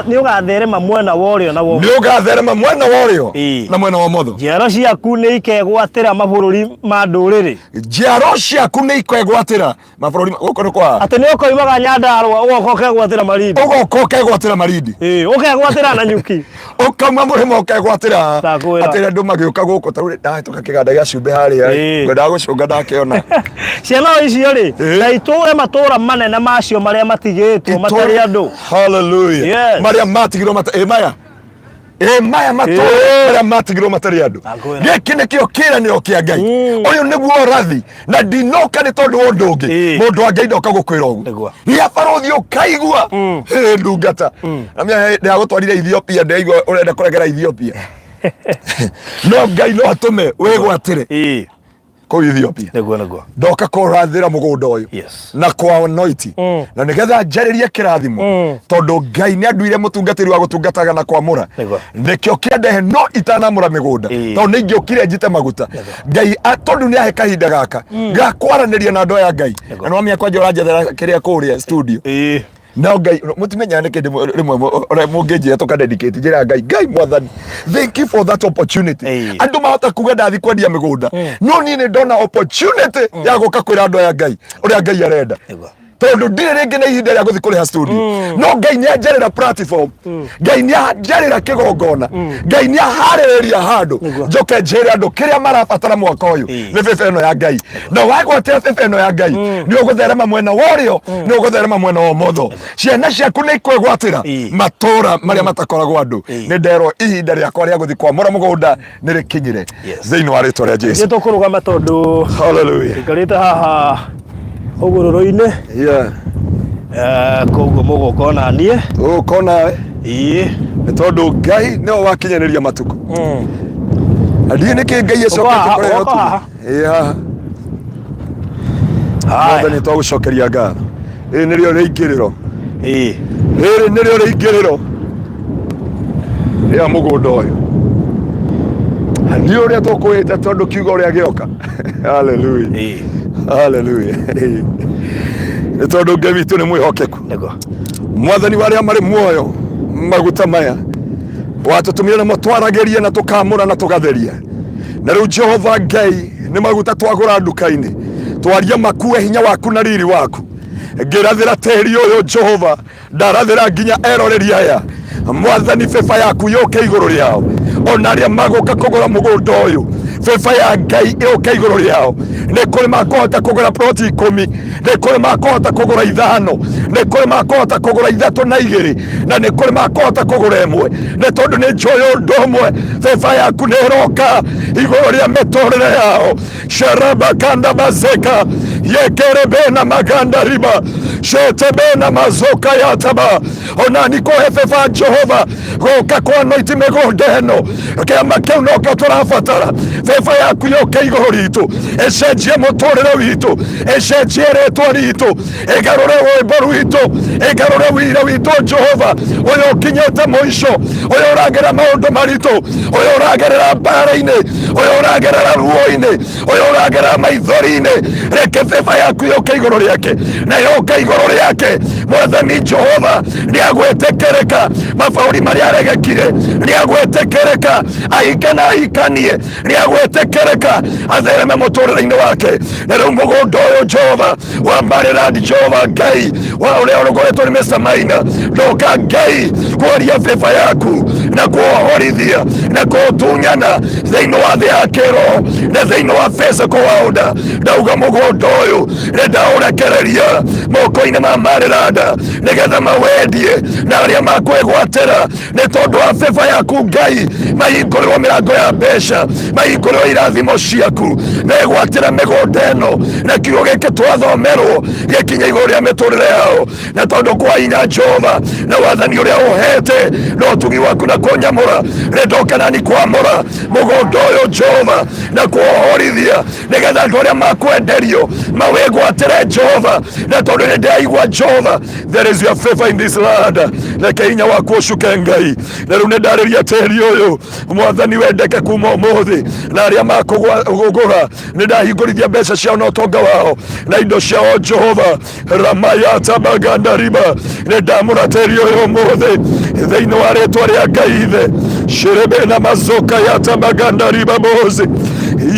nĩ ũgatherema mwena wa ũrĩo na wa Nĩ ũgatherema mwena wa ũrĩo na mwena wa ũmotho. Njiaro ciaku nĩ ikegwatĩra mabũrũri ma ndũrĩrĩ. Njiaro ciaku nĩ ikegwatĩra mabũrũri gũkũ nĩ kwa Atĩ nĩ ũkoimaga Nyandarũa ũgoka ũkegwatĩra Malindi. Ũgoka ũkegwatĩra Malindi. Ĩĩ, ũkegwatĩra Nanyuki. Ũkauma mũrĩmo ũkegwatĩra. Ndakwĩra. Atĩ andũ magĩũka gũkũ ta rĩu ndahĩtũka kĩganda gĩa cumbĩ harĩa, ngwendaga gũcũnga ndakĩona. Ciana o icio rĩ, na itũũre matũũra manene macio marĩa matigĩtwo matarĩ andũ. Hallelujah. Yes. Marĩa matigirwo ĩ maya, ĩ maya matũũra marĩa matigirwo matarĩ andũ. Ndakwĩra. Gĩkĩ nĩkĩo kĩĩranĩro kĩa Ngai. Ũyũ nĩguo ũrathi, na ndinoka nĩ tondũ wa ũndũ ũngĩ. Mũndũ wa Ngai ndoka gũkwĩra ũguo. Rĩa barũthi ũkaigua. Hĩ, ndungata na mĩa ndĩragũtwarire Ethiopia, ndĩraigua ũrenda kũregera Ethiopia, no Ngai no atũme wĩgwatĩre kũu Ethiopia. Nĩguo, nĩguo. Ndoka kũrathĩra mũgũnda ũyũ na kwa anointi na nĩgetha njarĩrie kĩrathimo, tondũ Ngai nĩ anduire mũtungatĩri wa gũtungataga na kwamũra. Nĩkĩo kĩandehe, no itanamũra mĩgũnda, tondũ nĩ ingĩũkire njite maguta. Ngai tondũ nĩ ahe kahinda gaka ga kwaranĩria na andũ aya Ngai, na nĩwamenya kwanja ũranjethera kĩrĩa kũrĩa studio. No Ngai mũtimenyaga nĩkĩ rĩmwe ũrĩa mũngĩnjĩra tũka dedicate njĩra Ngai, Ngai Mwathani, thank you for that opportunity. Andũ mahota kuga ndathi kwendia mĩgũnda, no niĩ nĩ ndona opportunity ya gũka kwĩra andũ aya Ngai ũrĩa Ngai arenda, tondũ ndirĩ rĩngĩ na ihinda rĩa gũthiĩ kũrĩha studio, no Ngai nĩ anjarĩra platform, Ngai nĩ anjarĩra kĩgongona, Ngai nĩ aharĩrĩria handũ njoke njĩre andũ kĩrĩa marabatara mwaka ũyũ. Nĩ bĩba ĩno ya Ngai, na wagwatĩra bĩba ĩno ya Ngai, nĩ ũgũtherema mwena wa ũrĩo, nĩ ũgũtherema mwena wa ũmotho. Ciana ciaku nĩ ikwĩgwatĩra matũũra marĩa matakoragwo andũ. Nĩ nderwo ihinda rĩakwa rĩa gũthiĩ kwamũra mũgũnda nĩ rĩkinyire, thĩinĩ wa rĩtwa rĩa Jesu. Nĩ tũkũrũgama tondũ Hallelujah. tũikarĩte haha hũgũrũrũ-inĩ. Koguo mũgũka ona niĩ. Ũgũka nawe. Nĩ tondũ Ngai nĩwe wakinyanĩria matukũ, na ndiũĩ nĩkĩ Ngai acokete Ũka haha, kũrehe ũka ũtukũ. haha. Ĩĩ, haha. Haya. Mwathani, twagũcokeria ngatho. Rĩrĩ nĩrĩo rĩingĩrĩro. Rĩrĩ nĩrĩo rĩingĩrĩro rĩa mũgũnda ũyũ, na nĩ ũrĩa tũkwĩte tondũ kiugo ũrĩa gĩoka. Haleluya. Haleluya. Nĩ tondũ Ngai witũ nĩ mwĩhokeku. Mwathani wa arĩa marĩ muoyo, maguta maya watũtũmire namo twaragĩrie na tũkamũra na tũgatheria, na rĩu Jehova Ngai, nĩ maguta twagũra nduka-inĩ, twaria makue hinya waku na riri waku. Ngĩrathĩra tĩri ũyũ, Jehova, ndarathĩra nginya eroreri aya. Mwathani, bĩba yaku yũke igũrũ rĩao, ona arĩa magũka kũgũra mũgũnda ũyũ, bĩba ya Ngai yũke igũrũ rĩao. Nĩ kũrĩ makũhota kũgũra ploti 10, nĩ kũrĩ makũhota kũgũra 5, nĩ kũrĩ makũhota kũgũra 3 na 2, na nĩ kũrĩ makũhota kũgũra 1, nĩ tondũ nĩ njũĩ ũndũ ũmwe, bĩba yaku nĩ ĩroka igũrũ rĩa mĩtũrĩre yao. Sharaba kanda bazeka yekerebe na maganda riba. Shetebe na mazoka ya taba ona nĩ kũhe beba Jehova gũka kwa noiti mĩgũnda ĩno kĩama kĩu nokĩo tũrabatara. Beba yaku yũke igũrũ ritũ, ĩcenjie mũtũrĩre witũ, ĩcenjie rĩtwa ritũ, ĩgarũre rwĩmbo rwitũ, ĩgarũre wira witũ. Jehova, ũyũ ũkinyĩte mũico, ũyũ ũragerera maũndũ maritũ, ũyũ ũragerera mbara-inĩ, ũyũ ũragerera ruo-inĩ, ũyũ ũragerera maithori-inĩ, reke beba yaku yũke igũrũ rĩake na yũke igũrũ rĩake. Mwathani Jehova, nĩ agwĩtĩkĩrĩka mabũrũri marĩa aregekire, nĩ agwĩtĩkĩrĩka ahike na ahikanie, nĩ agwĩtĩkĩrĩka athereme mũtũrĩre-inĩ wake. Na rĩu mũgũnda ũyũ Jehova wa Maryland, Jehova Ngai wa ũrĩa ũrũgũrĩtwo nĩ Mr. Maina, ndoka Ngai kwaria beba yaku na kuohorithia na kũtunyana thĩinĩ wa thĩ ya kĩroho na thĩinĩ wa physical world. Ndauga mũgũnda ũyũ nĩ ndaũrekereria moko-inĩ ma Maryland nĩgetha mawendie na arĩa makwĩgwatĩra nĩ tondũ wa beba yaku Ngai, mahingũrĩrwo mĩrango ya mbeca, mahingũrĩrwo irathimo ciaku, megwatĩra mĩgũnda ĩno na kiugo gĩkĩ twathomerwo gĩkinye igũrũ rĩa mĩtũrĩre yao. Na tondũ kwa hinya Jehova na wathani ũrĩa ũhete na ũtugi waku na kũnyamũra, nĩndoka nani kwamũra mũgũnda ũyũ Jehova na kuohorithia nĩgetha andũ arĩa makwenderio mawĩgwatĩre Jehova. Na tondũ nĩ ndĩraigua Jehova, there is your favor in this land, reke hinya waku ũcuke Ngai. Na rĩu nĩ ndarĩria tĩri ũyũ Mwathani wendeke kuma ũmũthĩ, na arĩa makũgũra nĩ ndahingũrithia mbeca ciao na ũtonga wao na indo ciao Jehova. Ramayata baganda riba, nĩ ndamũra tĩri ũyũ ũmũthĩ thĩinĩ wa rĩtwa rĩa Ngai Ithe. Shirebe na mazoka yata baganda riba bozi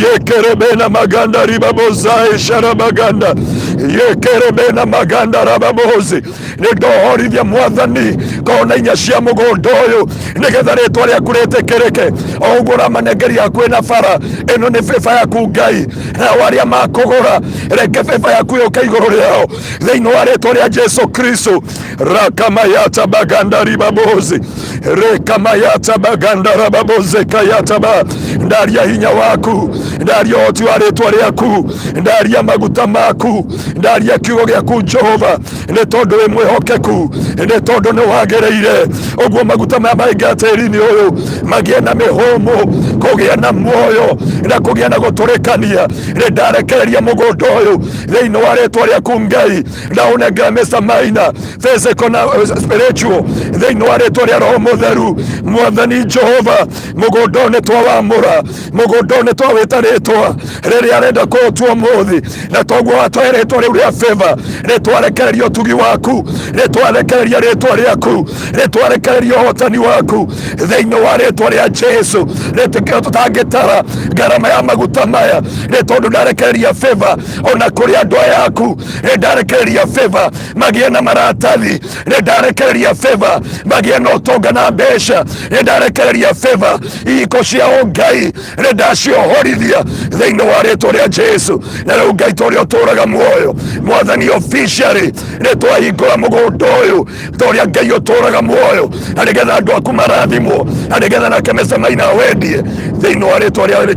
yekerebe na maganda riba bozai sharabaganda yekerebe na maganda rababozi. Nĩ ndohorithia Mwathani kona inya cia mũgũnda ũyũ nĩgetha rĩtwa rĩaku rĩtĩkĩrĩke. O ũguo ũramanengeria hakuhĩ na bara ĩno, nĩ beba yaku Ngai, nao arĩa makũgũra reke beba yaku yũke igũrũ rĩao thĩinĩ wa rĩtwa rĩa Jesu Kristo. Rakamayata baganda ribabozi rekamayata baganda rababoze kayataba. Ndaria hinya waku, ndaria ũhoti wa rĩtwa rĩaku, ndaria maguta maku, ndaria kiugo gĩaku Jehova, nĩ tondũ wĩ mwĩhokeku, nĩ tondũ nĩ wagĩrĩire. Ũguo maguta maya maingĩra tĩri-inĩ ũyũ magĩe na mĩhũmũ, kũgĩa na muoyo na kũgĩa na gũtũrĩkania. Nĩ ndarekereria mũgũnda ũyũ thĩinĩ wa rĩtwa rĩaku Ngai, ndaũnengera Mr. Maina physical na spiritual thĩinĩ wa rĩtwa rĩa Roho Mũtheru. Mwathani Jehova, mũgũnda ũyũ nĩ twawamũra, mũgũnda ũyũ nĩ twawĩta rĩtwa rĩrĩa arenda kũũtua ũmũthĩ, na toguo watũhe rĩtwa rĩu rĩa favor, nĩ twarekereria ũtugi waku, nĩ twarekereria rĩtwa rĩaku, nĩ twarekereria ũhotani waku thĩinĩ wa rĩtwa rĩa Jesu. Rĩtĩkĩro tũtangĩtara ngarama ya maguta maya, nĩ tondũ ndarekereria favor ona kũrĩ andũ aya aku. Nĩ ndarekereria favor magĩe na maratathi, nĩ ndarekereria favor magĩe na ũtonga na mbeca, nĩ ndarekereria favor ihiko ciao Ngai, nĩ ndaciohorithia thĩinĩ wa rĩtwa rĩa Jesu. Na rĩu Ngai, ta ũrĩa ũtũraga muoyo, Mwathani, officially nĩ twahingũra mũgũnda ũyũ ta ũrĩa Ngai ũtũraga muoyo, na nĩgetha andũ aku marathimwo, na nĩgetha nake Mr. Maina wendie thĩinĩ wa rĩtwa rĩa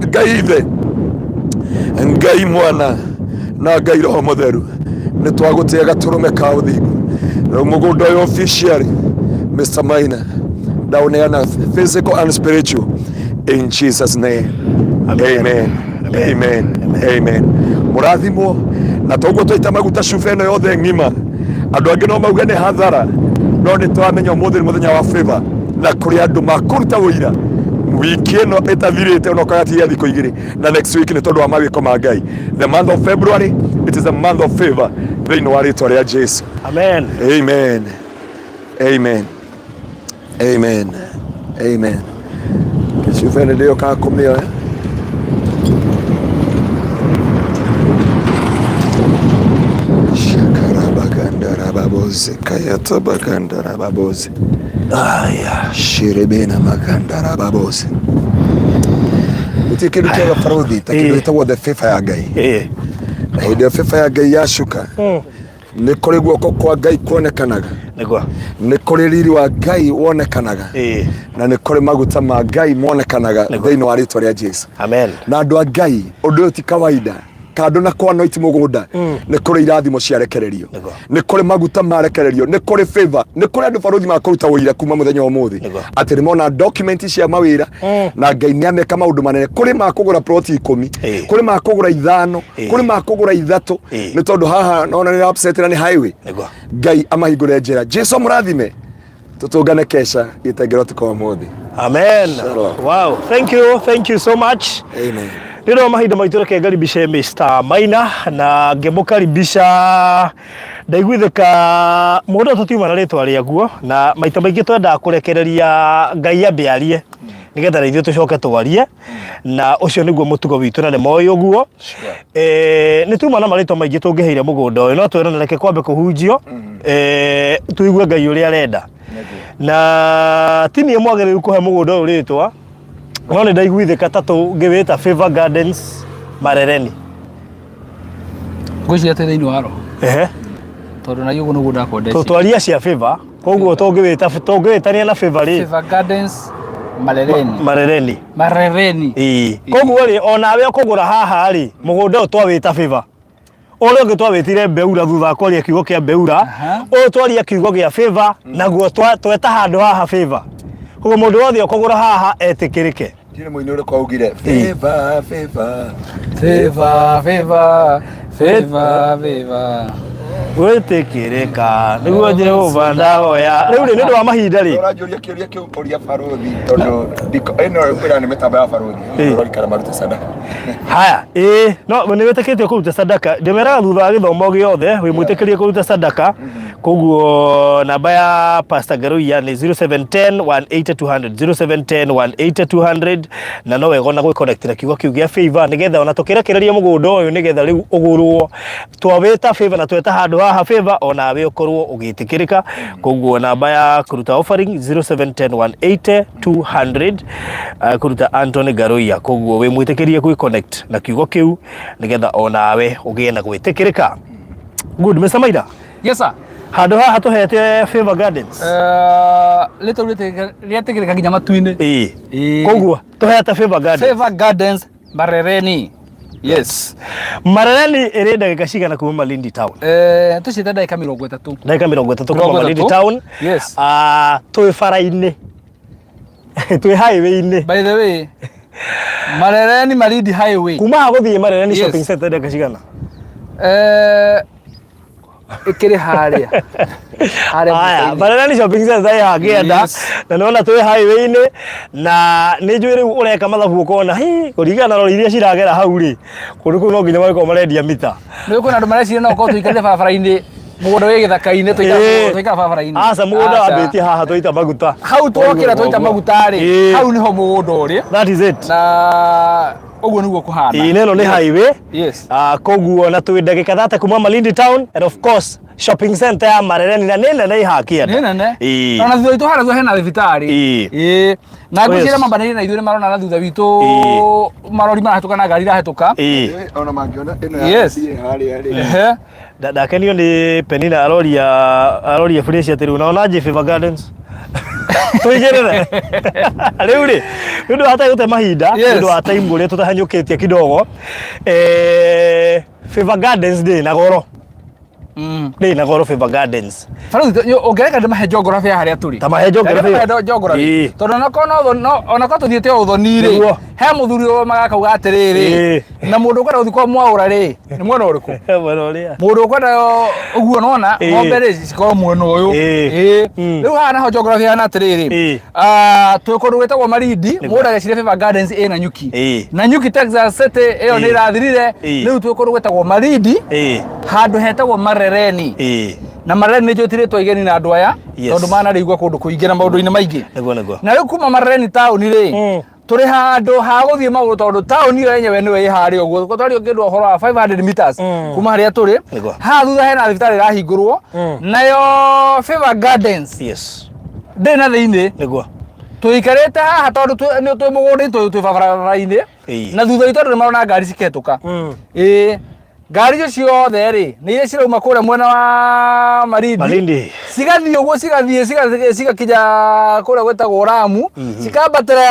Ngai Ithe, Ngai Mwana na Ngai Roho Mũtheru. Nĩ twagũtĩa gatũrũme ka ũthingu. Rĩu mũgũnda ũyũ officially Mr. Maina ndaũneana physical and spiritual in Jesus name. Amen. Amen. Amen. Amen. Amen. Mũrathimwo na toguo twaita maguta cuba ĩno yothe ng'ima. Andũ angĩ no mauge nĩ hathara, no nĩ tũramenya ũmũthĩ nĩ mũthenya wa favor, na kũrĩ andũ makũruta ũira wiki ĩno ĩtathirĩte, ona ũkagatigia thikũ igĩrĩ na next week, nĩ tondũ wa mawĩko ma Ngai. The month of February, it is a month of favor thĩinĩ wa rĩtwa rĩa Jesu. Amen. Amen. Amen. Amen. Amen. Kĩcuba ĩno ndĩyokaga kũmĩoya. Shakarabagandarababoze kayatabagandarababoze. Aya. Shirebena magandarababoze. Gũtirĩ kĩndũ kĩega barothi ta kĩndũ gĩtagwo the favor ya Ngai. Na hĩndĩ ĩyo favor ya Ngai yacuka, nĩ kũrĩ guoko kwa Ngai kuonekanaga, Nĩguo. Nĩ kũrĩ riri wa Ngai wonekanaga, na nĩ kũrĩ maguta ma Ngai monekanaga Nĩguo. thĩinĩ wa rĩtwa rĩa Jesu. Amen. Na andũ a Ngai, ũndũ ũyũ ti kawaida. kando na kwanoiti mũgũnda, nĩ kũrĩ irathimo ciarekererio, Nĩguo. nĩ kũrĩ maguta marekererio, nĩ kũrĩ favor, nĩ kũrĩ andũ barũthi makũruta ũira kuma mũthenya wa ũmũthĩ Nĩguo. atĩ nĩ mona document cia mawĩra na Ngai nĩ ameka maũndũ manene. Kũrĩ makũgũra ploti 10, kũrĩ makũgũra 5, kũrĩ makũgũra 3, nĩ tondũ haha nona nĩ upset na nĩ highway. Nĩguo. Ngai amahingũre njĩra. Jesu amũrathime, tũtũngane kesha gĩtengero ũtukũ wa ũmũthĩ. Amen. Shalom. Wow. Thank you. Thank you so much. Amen. Nĩ ũndũ wa mahinda maitũ, reke ngaribice Mr. Maina, na ngĩmũkaribisha ndaiguithĩka mũndũ tũtiuma na rĩtwa rĩaguo, na maita maingĩ twendaga kũrekereria Ngai ambe arie nĩgetha na ithuĩ tũcoke twarie, na ũcio nĩguo mũtugo witũ na nĩ moĩ ũguo. Nĩ tuma na marĩtwa maingĩ tũngĩheire mũgũnda ũyũ, no twĩrane reke kwambe kũhunjio, tũigue Ngai ũrĩa arenda, na ti niĩ mwagĩrĩru kũhe mũgũnda ũyũ rĩtwa, no nĩ ndaiguithĩka ta tũngĩwĩta Favor Gardens Marereni. Ngwĩciria twĩ thĩinĩ wa roho, tondũ na ũguo nĩguo ndakwa ndeciria. Twaria cia favor, koguo tũngĩwĩta tũngĩwĩtania na favor rĩ. Favor Gardens Marereni. Marereni. Marereni. Ĩĩ, koguo rĩ, onawe ũkũgũra haha rĩ, mũgũnda ũyũ twawĩta favor, ũrĩa ũngĩ twawĩtire Beura thutha wa kwaria kiugo kĩa Beura. Ũyũ twaria kiugo gĩa favor, naguo tweta handũ haha favor, koguo mũndũ wothe ũkũgũra haha etĩkĩrĩke. Ndirĩ mũini ũrĩkũ augire favor, favor? Favor, favor, favor, favor. Gwĩtĩkĩrĩka nĩguo Jehova ndahoya rĩu rĩ, nĩ ũndũ wa mahinda rĩ. Ũranjũria kĩũria kĩu, ũria barũthi, tondũ ĩno kwĩra nĩ mĩtambo ya barũthi. Ũrorikana marute sadaka. Haya, ĩĩ, no nĩ wĩtĩkĩtio kũruta sadaka, ndĩmeraga thutha wa gĩthomo gĩothe wĩ mwĩtĩkĩrie kũruta sadaka. Koguo namba ya Pastor Garuia nĩ 0710 180 200, 0710 180 200, na no wega ona gwĩconnect na kiugo kĩu gĩa favor, nĩgetha ona tũkĩrekereria mũgũnda ũyũ, nĩgetha rĩu ũgũrwo, twawĩta favor na tweta handũ haha favor, onawe ũkorwo ũgĩtĩkĩrĩka. Koguo namba ya kũruta offering 0710 180 200, kũruta Anthony Garuia. Koguo wĩ mwĩtĩkĩrie gwĩconnect na kiugo kĩu, nĩgetha onawe ũgĩe na gwĩtĩkĩrĩka. Good, Mr. Maida. Yes sir. Handũ haha tũhete Favor Gardens. Rĩtwa rĩetĩkĩrĩka nginya matu-inĩ. Ĩĩ. Ĩĩ. Koguo tũhete Favor Gardens. Favor Gardens Marereni. Yes. Marereni ĩrĩ ndagĩka cigana kuma Malindi town? Tũciĩte ndagĩka 30. Ndagĩka 30 kuma 30. Malindi town. Yes. Ah, twĩ bara-inĩ, twĩ highway-inĩ. By the way, Marereni Malindi Highway. Kuma haha gũthiĩ Marereni shopping center ndagĩka cigana? Ĩkĩrĩ harĩa. Harĩa Haya, mũtĩ-inĩ. Marereni shopping center ĩ hangĩenda. Na nĩwona twĩ highway-inĩ, na nĩ njũĩ rĩu ũreka mathabu ũkona hi kũringana na rori iria ciragera hau rĩ, kũndũ kũu no nginya magĩkorwo marendia mita. Nĩ kwĩna andũ mareciria no ũkorwo tũikarĩte barabara-inĩ, mũgũnda wĩ gĩthaka-inĩ, tũikara barabara-inĩ. Aca, mũgũnda Aca. wambĩtie haha twaita maguta. Hau twokĩra twaita maguta rĩ, hau nĩho mũgũnda ũrĩ. That is it. Na ũguo nĩguo kũhana. Ĩĩ, na ĩno nĩ highway. Yes. Ah, koguo na twĩ ndagĩka 30 kuma Malindi town and of course shopping center ya Marereni, na nĩ nene ihakienda. Nĩ nene. Ĩĩ. Na thutha witũ harĩa thutha hena thibitarĩ. Ĩĩ. Ĩĩ. Na ngwĩciria mambanĩirie na ithuĩ nĩ marona na thutha witũ marori marahĩtũka na ngari irahĩtũka. Ĩĩ. Ona mangĩona ĩno ya thiĩ harĩa rĩ. Ndakenio nĩ Penina, aroria aroria fresh atĩ rĩu naona nje Favor Gardens tũigĩrĩre rĩu rĩ, nĩ ũndũ wa hatarĩ gũte mahinda, nĩ ũndũ wa time ũrĩa tũtahanyũkĩtie kidogo. Favor Gardens ndĩrĩ na goro. Ndĩrĩ na goro Favor Gardens. Barũthi, ũngĩreka ndĩmahe geography ya harĩa tũrĩ. Ta mahe geography. Reke ndĩmahe geography. Tondũ onakorwo onakorwo tũthiĩte o ũthoni rĩ, he mũthuri ũyũ magakauga atĩrĩrĩ, na mũndũ ũkwenda gũthiĩ kwa Mwaũra rĩ, nĩ mwena ũrĩkũ? Mwena ũrĩa. Mũndũ ũkwenda ũguo nona ng'ombe rĩ cikorwo mwena ũyũ. Ĩĩ. Rĩu haha naho geography hana atĩrĩrĩ, twĩ kũndũ gwĩtagwo Malindi, mũndũ ageciria Favor Gardens ĩ Nanyuki. Nanyuki Texas City ĩyo nĩ ĩrathirire, rĩu twĩ kũndũ gwĩtagwo Malindi, handũ hetagwo Marereni. Na Marereni nĩ njũĩ ti rĩtwa igeni na andũ aya, tondũ manarĩigua kũndũ kũingĩ na maũndũ-inĩ maingĩ. Nĩguo nĩguo. Na rĩu kuma Marereni taũni rĩ, tũrĩ handũ ha gũthiĩ magũrũ, tondũ taũni ĩyo yenyewe nĩyo ĩ harĩa ũguo twario kĩndũ ũhoro wa 500 meters kuma harĩa tũrĩ. Haha thutha hena thibitarĩ ĩrahingũrwo, nayo Favor Gardens ndĩrĩ na thĩinĩ. Tũikarĩte haha tondũ nĩ twĩ mũgũnda-inĩ, twĩ barabara-inĩ, na thutha witũ andũ nĩ marona ngari cikĩhetũka. Ĩĩ, ngari icio ciothe rĩ, nĩ iria cirauma kũrĩa mwena wa Malindi. Malindi. Cigathiĩ ũguo, cigathiĩ cigakinya kũrĩa gwĩtagwo Ramu, cikambatĩra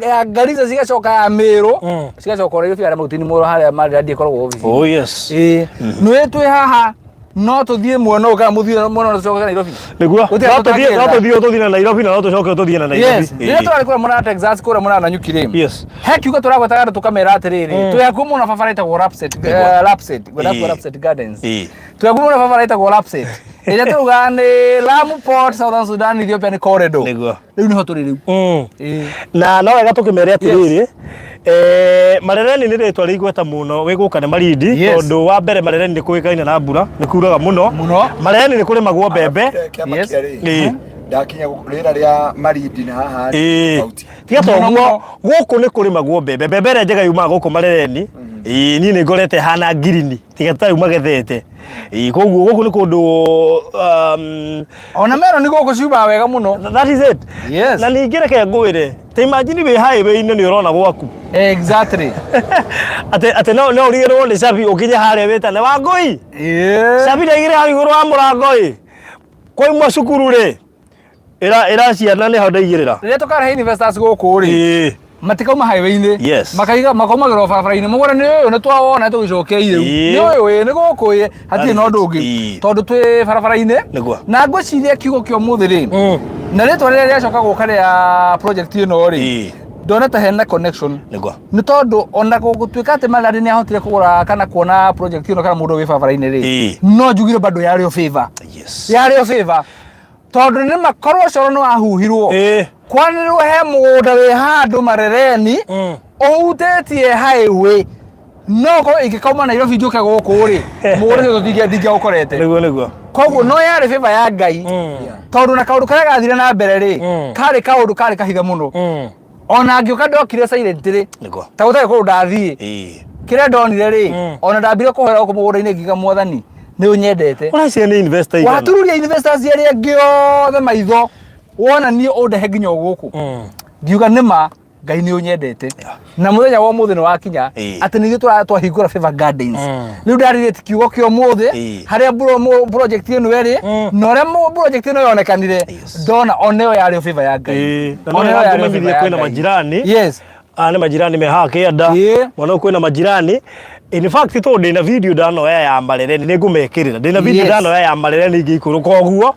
ya Garissa, cigacoka ya Meru, cigacoka o Nairobi harĩa Mautini Molo harĩa Maridadi ĩkoragwo obici. Oh yes. Ĩĩ. Nĩ twĩ haha no tũthiĩ mwena ũyũ kana mũthiĩ mwena ũyũ tũcoke Nairobi. Nĩguo. Gũtirĩ No tũthiĩ no tũtangĩenda. tũthiĩ tũthiĩ na Nairobi na no tũcoke tũthiĩ na Nairobi. Yes. Rĩrĩa tũrarĩ kũrĩa mwena wa Texas, kũrĩa mwena wa Nanyuki rĩ. Yes. He kiugo tũragwetaga andũ tũkamera atĩrĩrĩ, twĩ hakuhĩ mũno na barabara ĩtagwo Lapset, Lapset, ngwenda kuga Lapset Gardens. Twĩ hakuhĩ mũno na barabara ĩtagwo Lapset. Ĩrĩa tũrugaga nĩ Lamu Port, Southern Sudan, Ethiopian Corridor. Nĩguo. Rĩu nĩho tũrĩ rĩu. Ĩĩ. Na no wega tũkĩmere atĩrĩrĩ, Marereni nĩ rĩtwa rĩ igweta mũno wĩ gũka nĩ Malindi. Yes. Tondũ wa mbere Marereni nĩ kũĩkaine na mbura, nĩ kuraga mũno. Mũno. Marereni nĩ kũrĩmagwo mbembe. Kĩama Yes. kĩa rĩ, Ndakinya rĩera rĩa Malindi na haha tofauti. Tiga Mũno toguo mũno. gũkũ nĩ kũrĩmagwo mbembe, mbembe ĩrĩa njega yumaga gũkũ Marereni. Ĩĩ, niĩ nĩ ngorete hana ngirini tiga ta rĩu magethete. Ĩĩ, koguo gũkũ nĩ kũndũ Ona meroni gũkũ ciumaga wega mũno. That is it. Yes. Na ningĩ reke ngwĩre, ta imagine wĩ highway-inĩ nĩ ũrona gwaku. Exactly. Atĩ no ũrigĩrwo nĩ cabi ũkinye harĩa wĩtane Wangũi. Yeah. Cabi ndaigĩrĩ hau igũrũ wa mũrango ĩ. Kwaimwo cukuru rĩ, ĩra ĩra ciana nĩho ndaigĩrĩra. Rĩrĩa tũkarehe investors gũkũ rĩ, matikauma highway-inĩ. Yes. Makaiga makaumagĩra o barabara-inĩ. Mũgũnda nĩ ũyũ nĩ twawona tũgĩcokeire rĩu. Ĩĩ. Nĩ ũyũ ĩ, nĩ gũkũ ĩ, hatirĩ na That is ũndũ it. ũngĩ. Ĩĩ. Tondũ twĩ barabara-inĩ. Nĩguo. Na ngwĩciria kiugo kĩa ũmũthĩ rĩ, na rĩtwa rĩrĩa rĩacoka gũka rĩa project ĩno rĩ, ndona ta hena connection. Nĩguo. Nĩ tondũ ona gũtuĩka atĩ Maridadi nĩ ahotire kũgũra kana kuona project ĩno kana mũndũ wĩ barabara-inĩ rĩ, no njugire bado yarĩ o favor. Yes. Yarĩ o favor. Tondũ nĩ makorwo coro nĩ wahuhirwo. Kwanĩrĩrwo he mũgũnda wĩ handũ Marereni ũhutĩtie highway. No korwo ingĩkauma Nairobi njũke gũkũ rĩ, mũgũnda ũcio ndingĩaũkorete. Nĩguo nĩguo. Koguo no yarĩ favor ya Ngai. Tondũ na kaũndũ karĩa gathire na mbere rĩ, karĩ kaũndũ karĩ kahithe mũno. Ona ngĩũka ndokire silent rĩ, Nĩguo. ta gũtarĩ kũndũ ndathiĩ. Kĩrĩa ndonire rĩ, ona ndambire kũhoera gũkũ mũgũnda-inĩ ngiuga Mwathani nĩ ũnyendete. Ũracia nĩ investor igana. Watururia investors arĩa angĩ othe maitho, wona niĩ ũndehe nginya o gũkũ. Ngiuga nĩ ma Ngai nĩ ũnyendete. Na mũthenya wa ũmũthĩ nĩ wakinya atĩ nĩ ithuĩ twahingũra Favor Gardens. Rĩu ndarĩrĩtie kiugo kĩa ũmũthĩ harĩa project ĩno ĩrĩ na ũrĩa project ĩno yonekanire, ndona ona ĩyo yarĩ o favor ya Ngai. Na no Ona ĩyo yarĩ o favor ngũmenyithie ya kwĩna Ngai. majirani. Yes. Aya nĩ majirani me haha kĩanda. Mwana ũyũ kwĩna majirani. In fact tondũ ndĩna video ndanoya ya Marereni nĩ ngũmekĩrĩra. Ndĩna video Yes. ndanoya ya Marereni ingĩikũrũka ũguo.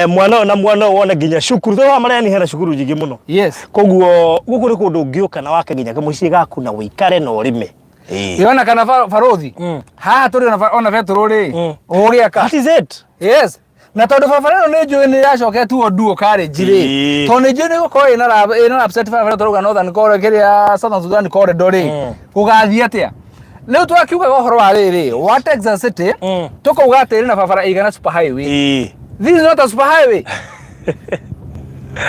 Mwana ũyũ na mwana ũyũ wone nginya cukuru. Tondũ haha Marereni hena cukuru nyingĩ mũno. Yes. Koguo gũkũ nĩ kũndũ ũngĩũka na wake nginya kamũciĩ gaku na ũikare na ũrĩme. Yona kana barothi. Haha tũrĩ ona betũrũ rĩ. Ũgĩaka. That is it. Yes. Na tondũ barabara ĩno nĩ njũĩ nĩ yacoketwo dual carriage rĩ. Tondũ nĩ njũĩ nĩ ĩgũkorwo ĩna upset barabara tũrauga Northern Corridor kĩrĩa Southern Sudan Corridor rĩ. Gũgathiĩ atĩa? Rĩu twakiugaga ũhoro wa rĩrĩ wa Texas City, tũkauga atĩ ĩrĩ na barabara ĩigana super highway. This is not a super highway.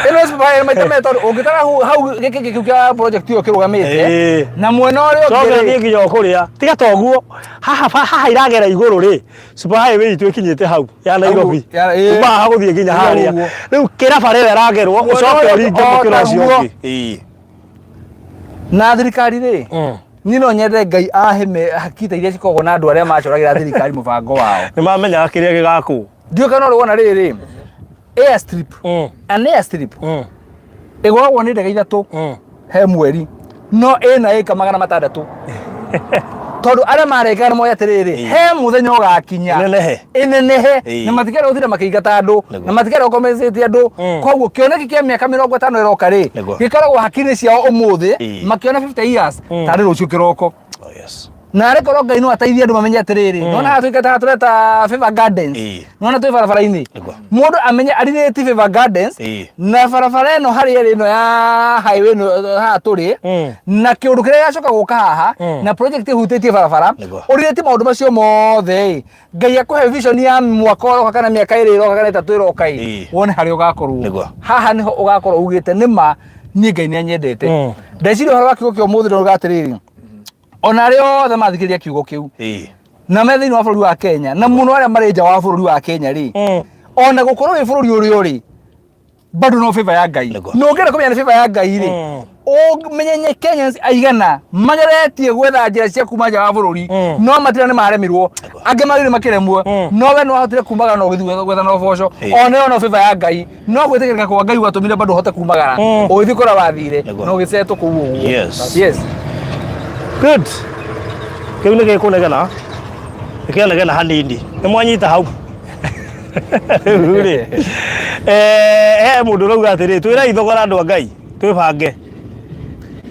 Ĩno super highway maita merĩ tondũ ũngĩtara hau gĩkĩ kĩu kĩa project ĩyo kĩrũgamĩte na mwena ũrĩa ũngĩ Coke rĩ, thiĩ nginya o kũrĩa. Tiga ta ũguo. Haha haha iragera igũrũ rĩ. Super highway itũ ĩkinyĩte hau ya Nairobi. Kuma haha gũthiĩ nginya harĩa. Rĩu kĩra bara ĩyo ĩragerwo ũcoke ũringe mũkĩra ũcio ũngĩ. Na thirikari rĩ, niĩ no nyende Ngai ahe hakiri ta iria cikoragwo na andũ arĩa macoragĩra thirikari mũbango wao. Nĩ mamenyaga kĩrĩa gĩgakwo. Ndiũĩ kana ũrĩ wona rĩrĩ, airstrip, an airstrip ĩgũragwo nĩ ndege ithatũ he mweri, no ĩna ĩka 600. Tondũ arĩa marengaga nĩ moĩ atĩrĩrĩ, he mũthenya ũgakinya Ĩnenehe. ĩnenehe, na matikenda gũtinda makĩingata andũ, na matikenda gũkompensate andũ. Koguo kĩoneki kĩa mĩaka 50 ĩroka rĩ, gĩkoragwo hakiri-inĩ ciao ũmũthĩ, makĩona 50 years tarĩ rũciũ kĩroko. Oh, yes. Na arĩ korwo Ngai no ateithie andũ mamenye atĩrĩrĩ, nona haha tũikĩte haha tũreta Favor Gardens, nona twĩ barabara-inĩ, mũndũ amenye arirĩti Favor Gardens na barabara ĩno harĩa ĩrĩ ĩno ya highway ĩno haha tũrĩ, na kĩũndũ kĩrĩa gĩgacoka gũka haha na project ĩhutĩtie barabara, ũrirĩti maũndũ macio mothe ĩ, Ngai akũhe vision ya mwaka ũroka kana mĩaka 2 ĩroka kana 3 ĩroka ĩ, wone harĩa ũgakorwo. Haha nĩho ũgakorwo ugĩte nĩ ma niĩ Ngai nĩ anyendete. Ndeciria ũhoro wa kiugo kĩa ũmũthĩ ndauga atĩrĩrĩ, ona arĩa othe mathikĩrĩria kiugo kĩu na me thĩinĩ wa bũrũri wa Kenya na mũno arĩa marĩ nja wa bũrũri wa Kenya rĩ, ona gũkorwo wĩ bũrũri ũrĩa ũrĩ bado no favor ya Ngai. Nĩguo. Na ũngĩenda kũmenya nĩ favor ya Ngai rĩ, Ũmenye Kenyans aigana mageretie gwetha njĩra cia kuma nja wa bũrũri, no matira nĩ maremirwo, angĩ magĩrĩ makĩremwo, no we no wahotire kumagara na ũgĩthiĩ gwetha na ũboco. Ona ĩyo no favor ya Ngai, no gwĩtĩkĩrĩka kwa Ngai gwatũmire bado ũhote kumagara, ũgĩthiĩ kũrĩa wathire na ũgĩcetwo kũu ũguo. Yes. Good. Kĩu nĩ gĩkũnegena. Gĩkĩanegena hanini. Nĩ mwanyita hau. Rĩu rĩ. Eh, he mũndũ ũrauga atĩrĩ, twĩrai thogora andũ a Ngai, twĩbange.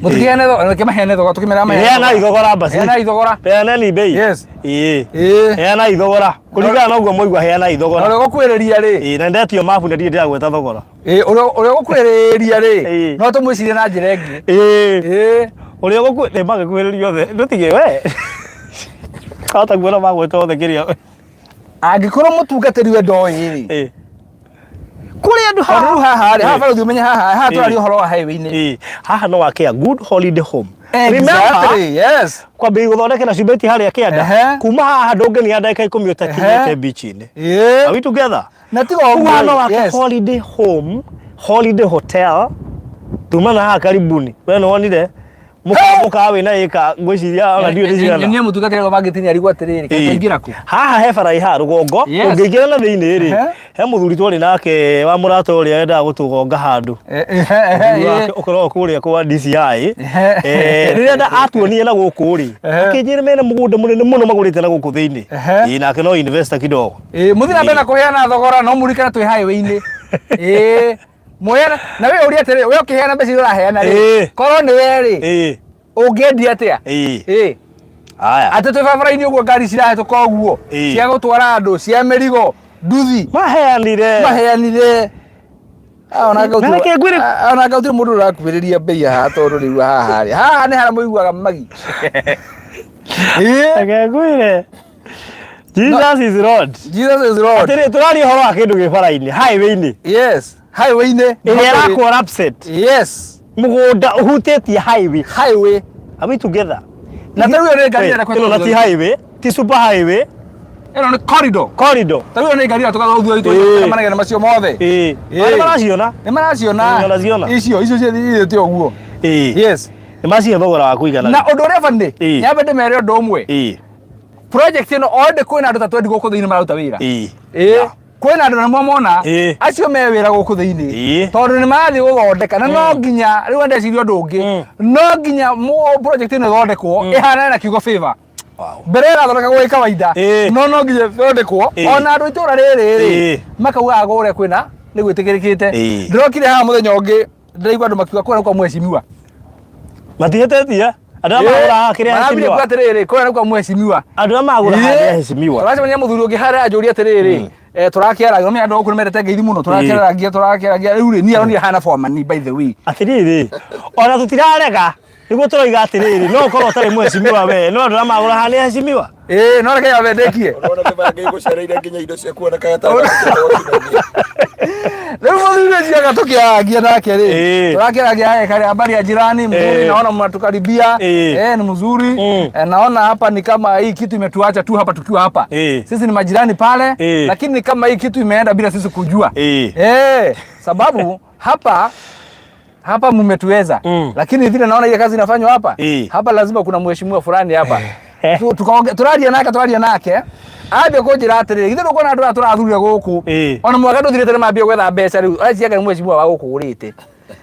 Mũtikĩheane thogora, reke maheane thogora, tũkĩmera maheane Heanai thogora basi. Heanai thogora. Heanani bei. Yes. Ĩĩ. Ĩĩ. Heanai thogora. Kũringana na ũguo mwaigua heanai Na thogora. ũrĩa ũgũkwĩrĩria rĩ, Ĩĩ, na ndetio mabu na ndirĩ ndĩragweta thogora. Ĩĩ, ũrĩa ũgũkwĩrĩria rĩ, Ĩĩ. no tũmwĩcirie na njĩra ĩngĩ. Ĩĩ. Ĩĩ. Ũrĩa ũgũkũ nĩ magĩkuhĩrĩria othe. Ndũtige we. Hota kuona magweta othe kĩrĩa. Angĩkorwo mũtungatĩri we ndoĩ rĩ, Ĩĩ. Kũrĩ andũ tondũ rĩu haha rĩ, haha Ĩĩ. barũthi ũmenye haha, haha Ĩĩ. tũraria ũhoro wa highway-inĩ. Ĩĩ. Haha no wake a good holiday home. Remember, Exactly, yes. kwambĩrĩria gũthondekera cumĩti harĩa kĩanda Ehe. kuma haha ndũngĩnia ndagĩka ikũmi ũtakinyĩte Ehe. beach-inĩ. Ĩĩ. Are we together? Na tiga ũguo Kuma no rĩ, wake yes. holiday home, holiday hotel. Tuma na haha karibuni. We nĩ wonire mũkawa wĩna ĩka ngwĩciria ona ndiũĩ nĩ cigana. Nyonie mũtungatĩri wa Mangĩtini arigwo atĩrĩrĩ, Ĩĩ. kaingĩra kũ? Haha he bara ĩ haha rũgongo Yes. ũngĩingĩra na thĩinĩ rĩ Ehe. he mũthuri twarĩ nake wa mũrata ũrĩa endaga gũtũgonga handũ Eh, eh, eh, eh, ũkoragwo kũrĩa kwa DCI. Ehe. Eh, rĩrĩa atuonire na gũkũ rĩ Ehe. akĩnjĩra mena mũgũnda mũnene mũno magũrĩte na gũkũ thĩinĩ. Ehe. Ĩĩ, nake no investor kidogo. Ĩĩ, mũthiĩ na mbere na kũheana thogora no mũririkane twĩ highway-inĩ. Ĩĩ. Mũheana na we ũria atĩrĩ, we ũkĩheana mbeca iria ũraheana rĩ, Ĩĩ. korwo nĩ we rĩ, Ĩĩ. ũngĩendia atĩa? Ĩĩ. Ĩĩ. Haya. Atĩ twĩ barabara-inĩ ũguo ngari cirahĩtũka ũguo, Ĩĩ. cia gũtwara andũ, cia mĩrigo, nduthi, Maheanire. maheanire. Ah, ona Na reke ngwĩre- ona gũtirĩ mũndũ ũrakuhĩrĩria mbei haha tondũ rĩu haha rĩ, haha nĩ harĩa mũiguaga magi. Ĩĩ. Reke ngwĩre. Jesus is Lord. Jesus is Lord. Atĩrĩ tũraria ũhoro wa kĩndũ gĩ bara-inĩ, highway-inĩ. Yes. Highway-inĩ. Ĩrĩa ĩrakwo upset. Yes. Mũgũnda ũhutĩtie highway. Highway. Are we together? Na ta rĩu ĩyo nĩ ngari Wait, ĩrĩa ĩno na ti highway, ti super highway, Ĩno nĩ corridor. corridor. Ta rĩu ĩyo nĩ ngari ĩrĩa tũgathiĩ Ĩĩ. thutha manegene macio mothe. Ĩĩ. Ĩĩ. Arĩa maraciona? Nĩ maraciona. Ĩĩ, maraciona. Icio ciĩte ũguo. Ĩĩ. Yes. Nĩ macihe thogora wa kũigana. Na ũndũ ũrĩa bani, Ĩĩ. nyambe ndĩmere ũndũ ũmwe. Ĩĩ. Project ĩno already kwĩna andũ ta 20 gũkũ thĩinĩ mararuta wĩra. Ĩĩ. Ĩĩ. Kwĩna andũ na mwamona Ĩĩ. acio me wĩra gũkũ thĩinĩ Ĩĩ. tondũ nĩ marathiĩ gũthondeka na no nginya rĩu ndeciria ũndũ ũngĩ no nginya project ĩno ĩthondekwo ĩhanane na kiugo favor. Wow. Mbere ĩrathondekagwo ĩ kawaida Ĩĩ. no no nginya ĩthondekwo Ĩĩ. ona andũ itũra rĩrĩ rĩ Ĩĩ. makaugaga kũrĩa kwĩna nĩ gwĩtĩkĩrĩkĩte. Ĩĩ. Ndĩrokire haha mũthenya ũngĩ ndĩraigua andũ makiuga kũrĩa nĩ kwa mheshimiwa. Matihĩtĩtie? Andũ arĩa magũraga haha kĩrĩa Marambire heshimiwa. kuga atĩrĩrĩ kũrĩa nĩ kwa mheshimiwa. Andũ arĩa magũraga haha kĩrĩa heshimiwa. Tũracemania mũthuri ũngĩ harĩa anjũria atĩrĩrĩ tũrakĩaragia ũmenye andũ gũkũ nĩmendete ngeithi mũno tũrakĩaragia tũrakĩaragia rĩu rĩ niĩ aronire hana bomani by the way. Atĩrĩrĩ, ona tũtirarega nĩguo tũroiga atĩrĩrĩ no ũkorwo ũtarĩ mheshimiwa we no andũ arĩa magũraga haha nĩ heshimiwa. Ĩĩ no reke nyambe ndĩkie. Ũrona nĩ Ngai gũcereire nginya indo ciaku ona kaya ta Rĩu mũthuri ũcio anga tũkĩaragia nake rĩ Ĩĩ. tũrakĩaragia haya kare habari ya jirani mzuri Ĩĩ. naona mnatukaribia Ĩĩ. eh ni mzuri eh, naona hapa ni kama hii kitu imetuacha tu hapa tukiwa hapa Ĩĩ. sisi ni majirani pale Ĩĩ. lakini ni kama hii kitu imeenda bila sisi kujua Ĩĩ. eh sababu hapa hapa mmetuweza lakini vile naona ile kazi inafanywa hapa Ĩĩ. hapa lazima kuna mheshimiwa fulani hapa tukaonge tũraria nake tũraria nake ambia kũnjĩra atĩrĩrĩ githĩ ndũkuona andũ aya tũrathurire gũkũ Ĩĩ. ona mwaka ndũthirĩte nĩ mambia gwetha mbeca rĩu aciaga nĩ mheshimiwa wa gũkũ ũrĩte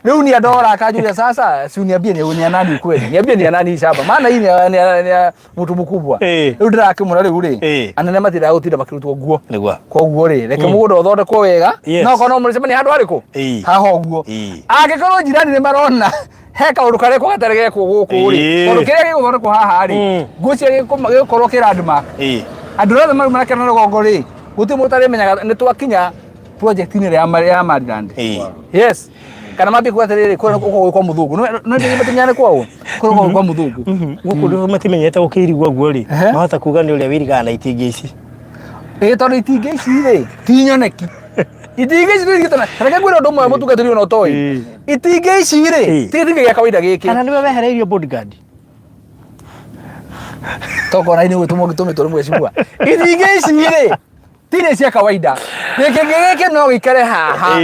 rĩu ni andora akanjũria sasa si uniambie ni ya nani kweli niambie ni ya nani hii shamba maana hii ni ya mtu mkubwa Ĩĩ. rĩu ndĩrakĩmwĩra rĩu rĩ Ĩĩ. anene matindaga gũtinda makĩrutwo nguo Nĩguo. koguo rĩ reke mũgũnda ũthondekwo wega Yes. no korwo no mũcemanie handũ harĩkũ Ĩĩ. haha ũguo Ĩĩ. angĩkorwo njirani nĩ marona he kaũndũ karekwo gatarĩ gekwo gũkũ rĩ Ĩĩ. tondũ kĩrĩa gĩgũthondekwo haha rĩ ngwĩciria gĩgũkorwo kĩ landmark Ĩĩ. andũ othe maru marakena rũgongo rĩ gũtirĩ mũndũ ũtarĩmenyaga nĩ twakinya project-inĩ ĩrĩa ya Maryland. Ĩĩ. Yes kana mambie kuga atĩrĩrĩ kũrĩa gũkũ kwa mũthũngũ no nĩ matimenyane kwao kũrĩa gũkũ kwa mũthũngũ. Gũkũ ndũ matimenyete gũkĩirigwo ũguo rĩ Ehe. mahota kuga nĩ ũrĩa wĩirigaga na itingĩ ici. Ĩĩ tondũ itingĩ ici rĩ ti nyoneki itingĩ ici tũirigĩte na reke ngwĩre ũndũ ũmwe mũtungatĩri ũyũ na ũtoĩ Ĩĩ. itingĩ ici rĩ Ĩĩ. ti gĩtingĩ gĩa kawaida gĩkĩ Kana nĩwe wehereirio bodyguard? tokona ini gwĩtũmwo gĩtũmĩtwo nĩ mheshimiwa itingĩ ici rĩ ti nĩ cia kawaida. Gĩkĩngĩ gĩkĩ no gĩikare haha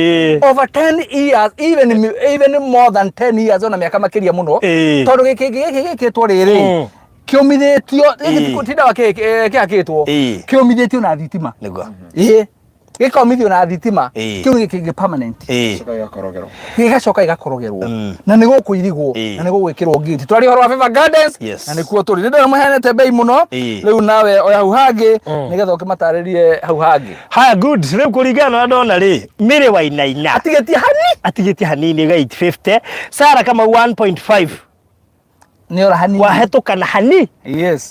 over 10 years, even more than 10 years, ona mĩaka makĩria mũno. Tondũ gĩkĩngĩ gĩkĩ gĩkĩtwo rĩrĩ kĩũmithĩtio gĩkĩ ti ndawa kĩhakĩtwo, kĩũmithĩtio na thitima. Ĩĩ, gĩkomithio na thitima. Kĩu nĩ gĩkĩngĩ permanent. Gĩgacoka gĩgakorogerwo. Gĩgacoka gĩgakorogerwo. Na nĩ gũkũirigwo na nĩ gũgwĩkĩrwo ngĩti. Twaria ũhoro wa Favor Gardens. Na nĩkuo tũrĩ. Nĩ ndĩrona mũheanĩte bei mũno. Rĩu nawe oya hau hangĩ nĩgetha ũkĩmatarĩrie hau hangĩ. Haya, good. Rĩu kũringana na ũrĩa ndona rĩ, Mary Wainaina atigĩtie hani atigĩtie hanini ga 850, Sarah Kamau 1.5. Nĩ ora hanini. Wahetũka na hani.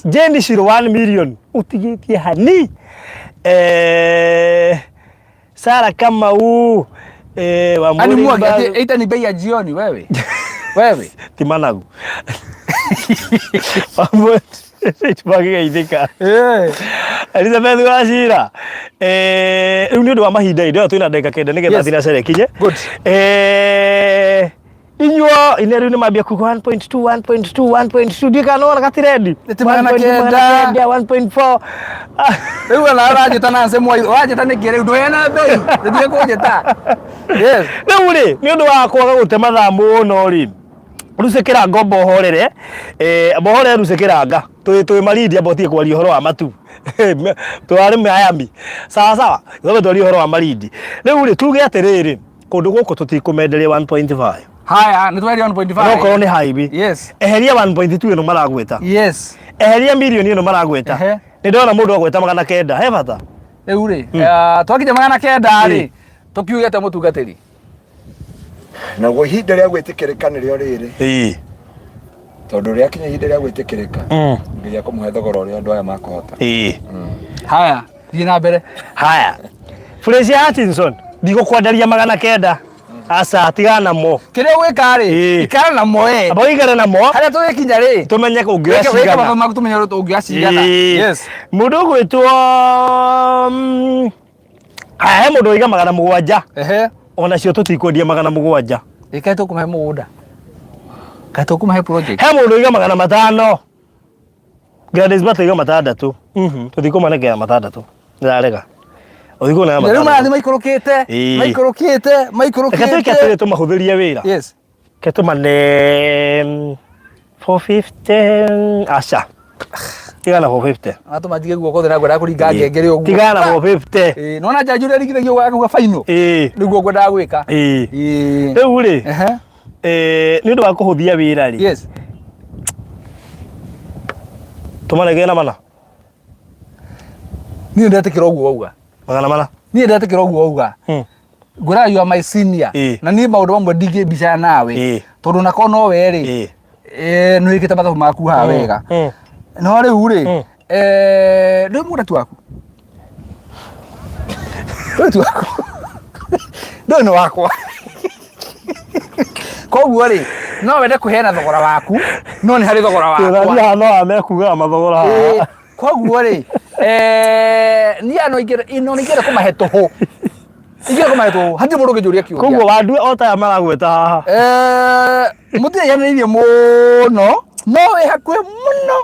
Jane Shiro 1 million ũtigĩtie hani. Sarah Kamau wa Ani Mũrĩmba- mwagi ati ita ni bei ya jioni wewe. Wewe. Ti managu magĩgeithĩka. Elizabeth Wachira, rĩu nĩ ũndũ wa mahinda ĩ, ndĩrona twĩna ndagĩka 9 nĩgetha thinacara ĩkinye. Good. Inyuo ine rĩu nĩ mambia kuga 1.2 1.2 1.2, ndiũĩ kana nĩwona gatirendi. Nĩ 900. 1.4. Rĩu ona ũranjĩta Nancy Mwai, ũranjĩta nĩkĩ rĩu ndũheana bei? Ndũtige kũnjĩta. Yes. Rĩu rĩ, nĩ ũndũ wa kwaga gũte mathaa mũno rĩ, Ruce kĩrango mbohorere, mbohorere Ruce kĩranga twĩ Malindi, amba ũtige kwaria ũhoro wa matu twarĩ Miami, sawa sawa, twambe twarie ũhoro wa Malindi. Rĩu rĩ, tuge atĩrĩrĩ, kũndũ gũkũ tũtikũmenderia 1.5. Haya, nĩ twaria 1.5. Okorwo nĩ highway. Eheria 1.2 ĩno maragweta. Eheria mirioni ĩno maragweta. Nĩ ndona mũndũ agweta 900, he bata. Rĩu rĩ, twakinya 900 rĩ, tũkiuge atĩa mũtungatĩri? Naguo ihinda rĩa gwĩtĩkĩrĩka nĩrĩo rĩrĩ. Tondũ rĩakinya ihinda rĩa gwĩtĩkĩrĩka, Ngai akũmũhe thogora ũrĩa andũ aya makũhota. Haya, thiĩ na mbere. Haya, Fraser Hutchinson, ndigũkwenderia 900. Aca, tigana namo. Kĩrĩa ũgwĩka rĩ, ikara namo we. Amba ũikare namo. Harĩa tũgĩkinya rĩ, Tũmenye ũngĩoya wĩke cigana. mathomo maku tũmenye ũrĩa ũngĩoya cigana. Mũndũ ũgwĩtwo, haya, he mũndũ waiga 700. Onacio tũtikwendia 700. Ĩ kaĩ tũkũmahe mũgũnda? Kaĩ tũkũmahe project? He mũndũ waiga 500. Gladys Bata aiga 600. Tũtikũmanengera 600. Ndĩrarega. Ũthikũnengera Rĩu 600. marathiĩ maikũrũkĩte, maikũrũkĩte, Reke twĩke maikũrũkĩte. atĩrĩ, tũmahũthĩrie wĩra. Reke tũmane 450. Aca. Tigana 450. Atũma njige guoko thĩ na ngwendaga kũringa ngengere ũguo. Tigana 450. Ĩĩ, nĩwona njanji ũrĩa ringithagio akauga final. Nĩguo ngwendaga gwĩka. Rĩu rĩ, nĩ ũndũ wa kũhũthia wĩra rĩ. Tũmanengere na mana. Niĩ ndetĩkĩra ũguo wauga. 400. Niĩ ndetĩkĩra ũguo wauga. Ngwĩraga you are my senior. Na niĩ maũndũ mamwe ndingĩmbicana nawe. Tondũ nakorwo no we rĩ, nĩ wĩkĩte mathabu maku haha wega. No rĩu rĩ, ndũĩ mũgũnda ti waku. Ndũĩ ti waku. Ndũĩ nĩ wakwa. Koguo rĩ, no wende kũheana thogora waku, no nĩ harĩ thogora wakwa. Tũrathiĩ haha no amekugaga mathogora haha. Koguo rĩ, niĩ no ingĩenda, no ingĩenda kũmahe tũhũ. Ingĩenda kũmahe tũhũ, hatirĩ mũndũ ũngĩnjũria kĩũria. Koguo wandue o ta aya maragweta haha. Mũtiraihanĩrĩirie mũno, no wĩ hakuhĩ mũno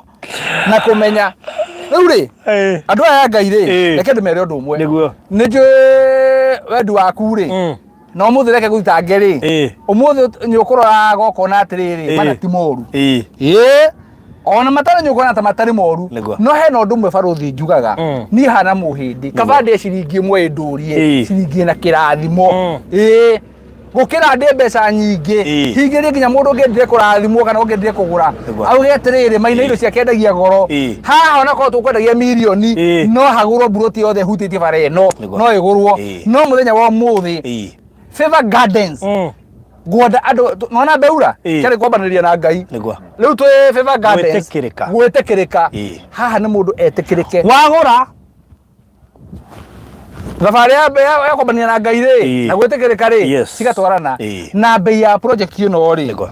na kũmenya. Rĩu rĩ, andũ aya a Ngai rĩ, reke ndĩmere ũndũ ũmwe. Nĩguo. Nĩ njũĩ wendi waku rĩ, na ũmũthĩ reke gũthitange rĩ, ũmũthĩ nĩ ũkũroraga ũkona atĩrĩrĩ, mana ti moru. Ona matarĩ nĩ ũkuona ta matarĩ moru. Nĩguo. No hena ũndũ ũmwe barũthi njugaga. Niĩ hana mũhĩndĩ. Kaba ndĩe ciringi ĩmwe ĩndũrie, ciringi ĩna kĩrathimo. Gũkĩra ndĩe mbeca nyingĩ. Hingĩrie nginya mũndũ ũngĩendire kũrathimwo kana ũngĩendire kũgũra. Auge atĩrĩrĩ, maina indo ciake endagia goro. Haha onakorwo tũkwendagia mirioni, no hagũrwo mburoti yothe ĩhutĩtie bara ĩno, no ĩgũrwo. No mũthenya wa ũmũthĩ, Favor Gardens, ngwenda andũ nona Beura kĩarĩ kwambanĩria na Ngai. Rĩu twĩ Favor Gardens. Gwĩtĩkĩrĩka. Gwĩtĩkĩrĩka. Haha nĩ mũndũ etĩkĩrĩke. Wagũra thabarĩ ya kwambanĩria na Ngai rĩ, na gwĩtĩkĩrĩka rĩ, cigatwarana. Na bei ya project ĩno rĩ,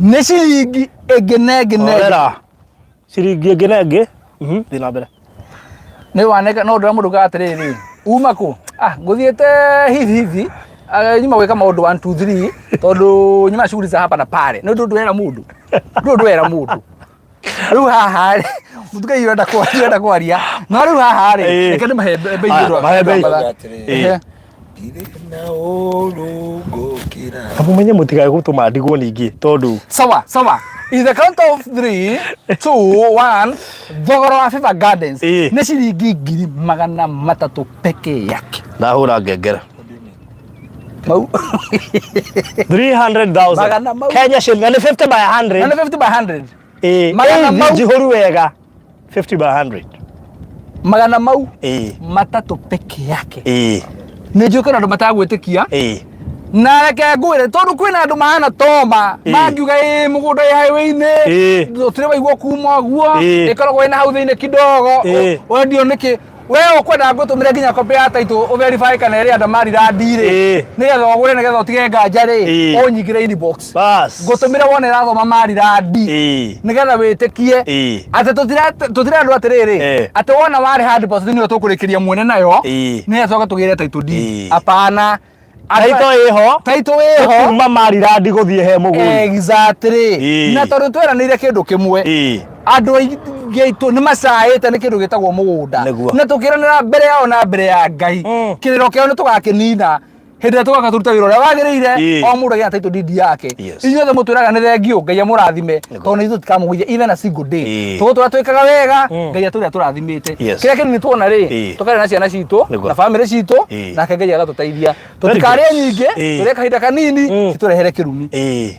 nĩ ciringi ĩngĩ na ĩngĩ na ĩngĩ. Horera. Ciringi ĩngĩ na ĩngĩ. Thiĩ na mbere. Nĩ waneka no ndĩra mũndũ atĩrĩrĩ, uma kũ? Ah, ngũthiĩte hivi hivi. Nyuma gwĩka maũndũ 1 2 3 tondũ nyuma shughuli za hapa na pale. Nĩ ũndũ ndwera mũndũ. Ndũ ndwera mũndũ. Rĩu haha rĩ, Mũtukai ũrenda kwaria ũrenda kwaria no rĩu haha rĩ Ĩĩ. reke ndĩmahe mbei Aya, igũrũ mahe mbei. Ehe. Ndirĩ na ũũru ngũkĩra. Na mũmenye mũtigae gũtũma ndigwo ningĩ tondũ Sawa, sawa. In the count of 3, 2, 1, thogora wa Favor Gardens Ĩĩ. nĩ ciringi 300,000 peke yake. Ndahũra ngengere. Mau. 300,000. Magana mau. Kenya shilling na nĩ 50 by 100. Na nĩ 50 by 100. Ĩĩ. Magana Ĩĩ, mau. njihũru wega. 50 by 100. Magana mau Ĩĩ. matatũ peke yake. Ĩĩ. Nĩ njũĩ kwĩna andũ matagwĩtĩkia. Ĩĩ. Na reke ngwĩre tondũ kwĩna andũ mahana toma Ĩĩ. mangiuga ĩ mũgũnda ĩ highway-inĩ Ĩĩ. tũtirĩ waigua kuma ũguo Ĩĩ. ĩkoragwo ĩna hau thĩinĩ kidogo Ĩĩ. wendio nĩkĩ we ũkwenda ngũtũmĩre nginya copy ya title ũ verify kana ĩrĩ under Maryland rĩ Ĩĩ. nĩgetha ũgũre nĩgetha ũtige nganja rĩ Ĩĩ. ũnyingĩre inbox Bas. ngũtũmĩre wone ĩrathoma Maryland Ĩĩ. nĩgetha wĩtĩkie Ĩĩ. atĩ tũtirendwo atĩrĩrĩ Eh. atĩ wona warĩha deposit nĩyo tũkũrĩkĩria mwene nayo Ĩĩ. nĩgetha tũcoke tũgĩre title deed Ĩĩ. apana Title ĩho. title ĩho Kuma Maryland gũthiĩ he mũgũri. Exactly. Ĩĩ. Na tondũ tweranĩire kĩndũ kĩmwe Ĩĩ. andũ aingĩ aitũ nĩ macaĩte nĩ kĩndũ gĩtagwo mũgũnda Nĩguo. na tũkĩranĩra mbere yao na mbere ya Ngai kĩrĩro kĩao nĩ tũgakĩnina hĩndĩ ĩrĩa tũgoka tũrute wĩra ũrĩa wagĩrĩire Ĩĩ. o mũndũ agĩe na title deed yake Yes. inyuothe mũtwĩraga nĩ thengiũ Ngai amũrathime Nĩguo. tondũ ithuĩ tũtikamũgũithia even a single day Ĩĩ. tũgũtũra twĩkaga wega Ngai atũrĩa tũrathimĩte Yes. kĩrĩa kĩnini tuona rĩ Ĩĩ. tũkarĩa na ciana citũ Nĩguo. na bamĩrĩ citũ Ĩĩ. nake Ngai agatũteithia Very tũtikarĩe good. nyingĩ Ĩĩ. tũrĩe kahinda kanini citũrehere kĩrumi Ĩĩ.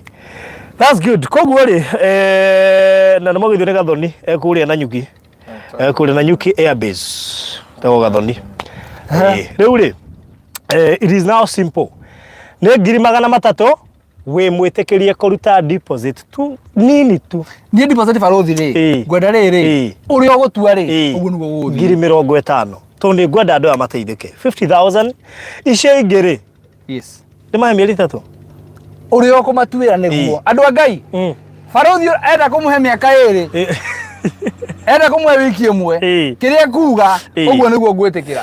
That's good. Koguo rĩ eh, na nĩ mwagĩthio nĩ Gathoni ekũrĩa Nanyuki. Ekũrĩa Nanyuki Airbase. Tagwo Gathoni. Ĩĩ. Rĩu rĩ eh, it is now simple. Nĩ 300,000 wĩ mwĩtĩkĩrie kũruta deposit tu nini tu. Niĩ deposit barũthi rĩ Ĩĩ. ngwenda rĩrĩ Ĩĩ. ũrĩa ũgũtua rĩ Ĩĩ. ũguo nĩguo gũgũthiĩ 50,000 tondũ nĩ ngwenda andũ aya mateithĩke 50,000 icio ingĩ rĩ Yes. ndĩmahe mĩeri 3 Ũrĩa ũkũmatuĩra nĩguo. Ĩĩ. Andũ a Ngai barũthi enda kũmũhe mĩaka 2 Ĩĩ. enda kũmũhe wiki 1 Ĩĩ. kĩrĩa kuga Ĩĩ. ũguo nĩguo ngwĩtĩkĩra.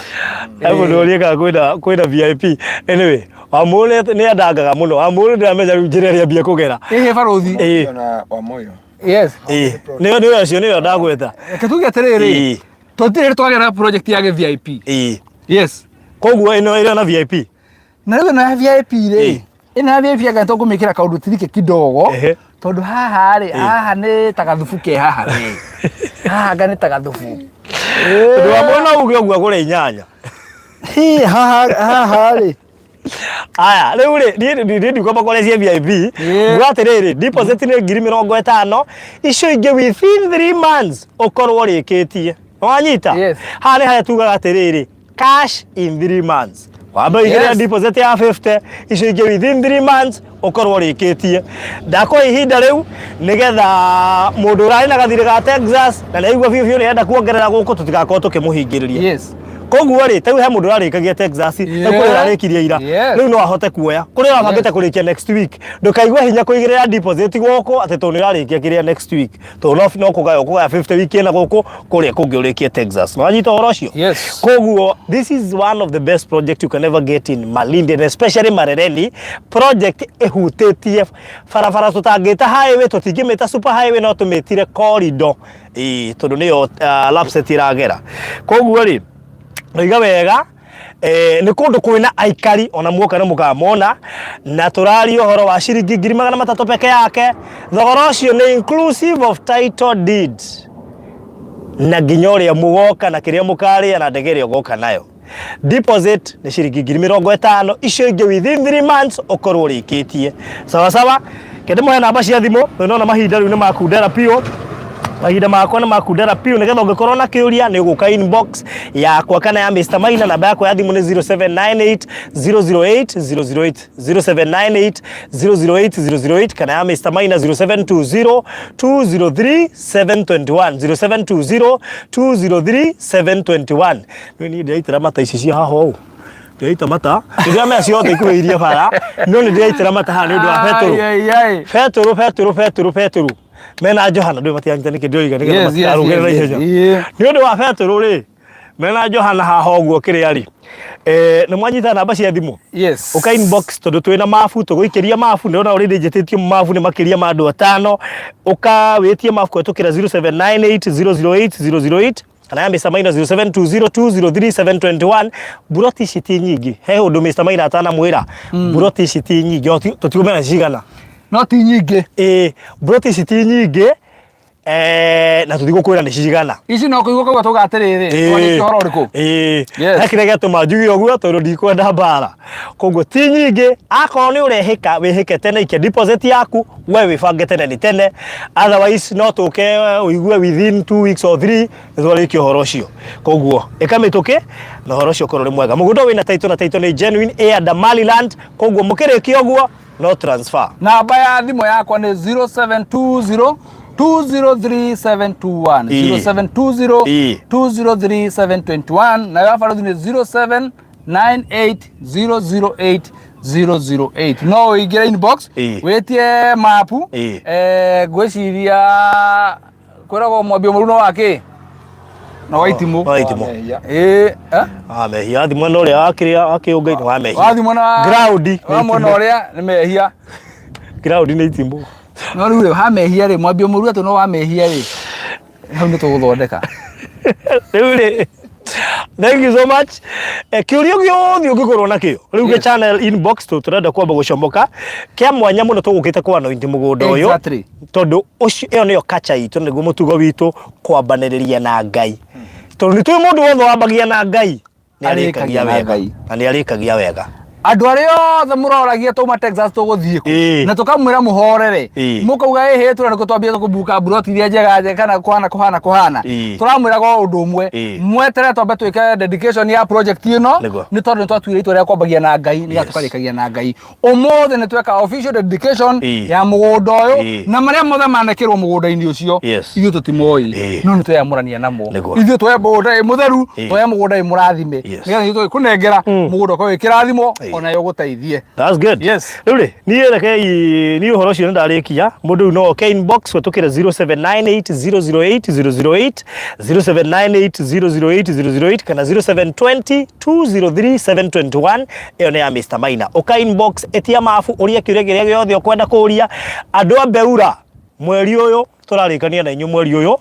He mũndũ ũrie kana kwĩna VIP anyway Wamũrũ nĩ andangaga mũno Wamũrũ ndĩramenya rĩu njĩra ĩrĩa ambia kũgera Ĩhĩ barũthi. Ĩĩ. Ona Wamoyo. Yes. Ĩĩ. Nĩyo nĩyo ũcio nĩyo ndagweta Reke tuge atĩrĩrĩ Ĩĩ. tũtirĩ twagĩa na project ya gĩ VIP. Ĩĩ. Yes. Koguo ĩno ĩrĩ na VIP Na rĩu ĩno ya VIP rĩ Ĩĩ. ĩno ya VIP anga tũkũmĩkĩra kaũndũ tirike kidogo Ehe. tondũ haha rĩ haha nĩ ta gathubu ke haha rĩ haha anga nĩ ta gathubu. Tondũ Wamũrũ no uge ũguo agũre inyanya Hĩ, haha haha rĩ Aya, rĩu rĩ, niĩ niĩ ndikwamba kwaria cia VIP. Yeah. Nguga atĩrĩrĩ, deposit nĩ 50,000, icio ingĩ within 3 months ũkorwo ũrĩkĩtie. Nĩwanyita? Yes. Haha nĩ harĩa tugaga atĩrĩrĩ, cash in 3 months. Wambe ũigĩrĩre Yes. deposit ya 50, icio ingĩ within 3 months ũkorwo ũrĩkĩtie. Ndakũhe ihinda rĩu nĩgetha mũndũ ũrarĩ na gathirĩ ga Texas na nĩaigua biũ biũ nĩarenda kuongerera gũkũ tũtigakorwo tũkĩmũhingĩrĩria. Yes. Koguo rĩ, ta rĩu he mũndũ ũrarĩkagia Texas, yeah. Yeah. kũrĩ ũrarĩkirie ira. Yes. Rĩu no ahote kuoya. Kũrĩ ũrabangĩte kũrĩkia next week. Ndũkaigue hinya kũigĩrĩra deposit gũkũ atĩ tondũ nĩ ũrarĩkia kĩrĩa next week. Tondũ no kũgaya ũkũgaya 50 wiki ĩna gũkũ, kũrĩa kũngĩ ũrĩkie Texas. Nĩwanyita ũhoro ũcio? Yes. Koguo, this is one of the best project you can ever get in Malindi and especially Marereni. Project ĩhutĩtie barabara tũtangĩta highway, tũtingĩmĩta super highway no tũmĩtire corridor. Ĩĩ, tondũ nĩyo Lapsset ĩragera. Koguo rĩ, ndoiga wega nĩ kũndũ kwĩna aikari ona muoka nĩ mũkamona na tũraria ũhoro wa ciringi 300,000 peke yake. Thogora ũcio nĩ inclusive of title deed na nginya ũrĩa mũgoka na kĩrĩa mũkarĩa na ndege ĩrĩa ũgoka nayo. Deposit nĩ ciringi 50,000, icio ingĩ within 3 months ũkorwo ũrĩkĩtie. Sawa sawa, kende mũhe namba cia thimũ, tondũ nĩndona mahinda rĩu nĩ makundera biũ. Mahinda makwa nĩ makundera biũ, nĩgetha ũngĩkorwo na kĩũria nĩ ũgũka inbox yakwa kana ya Mr. Maina. Namba yakwa ya thimũ nĩ 0798 008 008, 0798 008 008, kana ya Mr. Maina 0720 203 721, 0720 203 721. Nĩ niĩ ndĩraitĩra mata ici cia haha ũũ, ndĩraita mata, nĩndĩramenya ciothe ikuhĩrĩirie bara, no nĩ ndĩraitĩra mata haha nĩ ũndũ wa betũrũ. Ai, ai, ai. Betũrũ, betũrũ, betũrũ, betũrũ mena Johana ndũĩ matianyita nĩkĩ ndĩroiga nĩgetha Yes, yes, matikarũgĩre na yes, yes. ihenya Yeah. nĩ ũndũ wa betũrũ rĩ. Mena Johana haha ũguo kĩrĩa rĩ. Eh, nĩ mwanyita namba cia thimũ? Yes. Ũka inbox tondũ twĩna mabu tũgũikĩria mabu ndĩrona already njĩtĩtio mabu nĩ makĩria ma andũ atano. Ũka wĩtie mabu kũhetũkĩra 0798 008 008 kana ya Mr. Maina 0720203721. Mburoti ici ti nyingĩ, he ũndũ Mr. Maina atanamwĩra. Mburoti ici ti nyingĩ, tũtikũmenya cigana. No ti nyingĩ. Ĩĩ, mburoti ici ti nyingĩ na tũtigũkwĩra nĩ cigana. Ici no kũigua kũigua tuga atĩrĩrĩ, twarĩkia ũhoro ũrĩkũ? Ĩĩ. Yes. He kĩrĩa gĩatũma njuge ũguo tondũ ndikwenda mbara. Koguo ti nyingĩ, akorwo nĩ ũrehĩka wĩhĩke tene, ikia deposit yaku, we wĩbange tene nĩ tene. Otherwise no tũke ũigue within 2 weeks or 3 nĩ twarĩkia ũhoro ũcio. Koguo ĩka mĩtũkĩ na ũhoro ũcio ũkorwo ũrĩ mwega. Mũgũnda wĩna title na title nĩ genuine Air Damaliland, koguo mũkĩrĩkia ũguo no transfer. Namba ya thimũ yakwa nĩ 0720 203721. Ĩĩ. 0720 Ĩĩ. 203721, nayo ya barothi nĩ 0798008008. No ũingĩre inbox Ĩĩ. wĩtie mapu. Ĩĩ. Ngwĩciria kwĩragwo mwambio mũru no wa kĩ no wa itimũ. Wa itimũ. Ĩĩ, eh? Wa mehia, wathi mwena ũrĩa wa kĩrĩa wa kĩũngai nĩ wa mehia. Wathi mwena wa Ground nĩ wa mwena itimũ. ũrĩa nĩ mehia. Ground nĩ itimũ. No rĩu rĩ, ha mehia rĩ, mwambio mũru atĩ no wa mehia rĩ, hau nĩ tũgũthondeka. Rĩu rĩ, thank you so much. Kĩũria gĩothe ũngĩkorwo nakĩo rĩu gĩ channel inbox tũ tũrenda kwamba gũcomoka kĩa mwanya mũno tũgũkĩte kwa anointi mũgũnda ũyũ. Tondũ ũcio ĩyo nĩyo kacha itũ na nĩguo mũtugo witũ kwambanĩrĩria na Ngai, tondũ nĩ tũĩ mũndũ wothe wambagia na Ngai nĩ arĩkagia Arĩkagia na wega Ngai. na nĩ arĩkagia wega. Andũ arĩa othe mũroragia twauma Texas tũgũthiĩ kũ, na tũkamwĩra mũhorere, mũkauga ĩhĩ tũra nĩkũ twambie kũbuka mburoti iria njega njega kana kũhana kũhana kũhana. Tũramwĩraga o ũndũ ũmwe, mweterere twambe twĩke dedication ya project ĩno, nĩ tondũ nĩ twatuire itua rĩa kwambagia na Ngai nĩgetha tũkarĩkagia na Ngai. Ũmũthĩ nĩ tweka official dedication ya mũgũnda ũyũ, na marĩa mothe manekĩrwo mũgũnda-inĩ ũcio ithuĩ tũtimoĩ, no nĩ tweyamũrania namo. Ithuĩ twoe mũgũnda wĩ mũtheru, twoe mũgũnda wĩ mũrathime, nĩgetha ithuĩ tũgĩkũnengera mũgũnda ũkorwo wĩ kĩrathimo, ona yo ũgũteithie. That's good. Rĩu rĩ, niĩ rekei niĩ ũhoro ũcio nĩ ndarĩkia. Mũndũ rĩu no oke inbox kũhetũkĩra 0798008008, 0798008008 kana 0720 203 721. Ĩyo nĩ ya Mr. Maina. Ũka inbox, ĩtia mabu, ũrie kĩũria kĩrĩa gĩothe ũkwenda kũria. Andũ a Beura, mweri ũyũ tũrarĩkania na inyuĩ mweri ũyũ.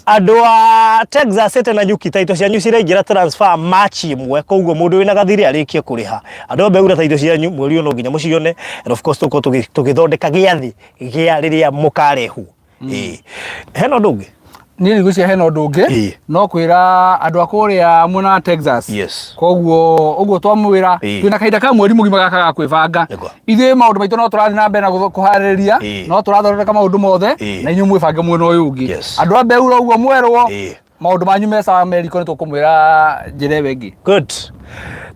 Andũ a Texas City na Nyuki, taito cianyu ciraingĩra transfer March 1, koguo mũndũ wĩna gathirĩ arĩkie kũrĩha. Andũ a Beura, taito cianyu mweri ũyũ no nginya mũcione, and of course tũkorwo tũgĩthondeka gĩathĩ gĩa rĩrĩa mũkarehwo. Ĩĩ. Hena ũndũ ũngĩ? Niĩ ndigwĩciria hena ũndũ ũngĩ. No kwĩra andũ a kũrĩa mwena wa Texas. Koguo ũguo twamwĩra, twĩna kahinda ka mweri mũgima gaka ga kwĩbanga. Ithuĩ maũndũ maitũ no tũrathiĩ na mbere na kũharĩrĩria, no tũrathondeka maũndũ mothe, na inyuĩ mwĩbange mwena ũyũ ũngĩ. Andũ a Beura ũguo mwerwo, maũndũ manyu me sawa meriko, nĩ tũkũmwĩra njĩra ĩyo ĩngĩ. Good.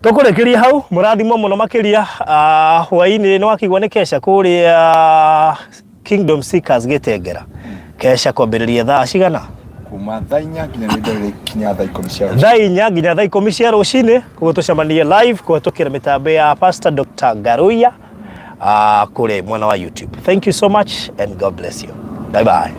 Tũkũrĩkĩria hau, mũrathimwo mũno makĩria. Hwaĩ-inĩ nĩ wakĩigua nĩ kesha kũrĩa Kingdom Seekers Gĩtengera. Kesha kwambĩrĩria thaa cigana? Kuma thaa 4 nginya nĩ kinya thaa 10 cia rũcinĩ. Thaa 4 nginya thaa 10 cia rũcinĩ, koguo tũcemanie live kũhetũkĩra mĩtambo ya Pastor Dr. Ngaruiya kũrĩa mwena wa YouTube. Thank you so much and God bless you. Bye bye.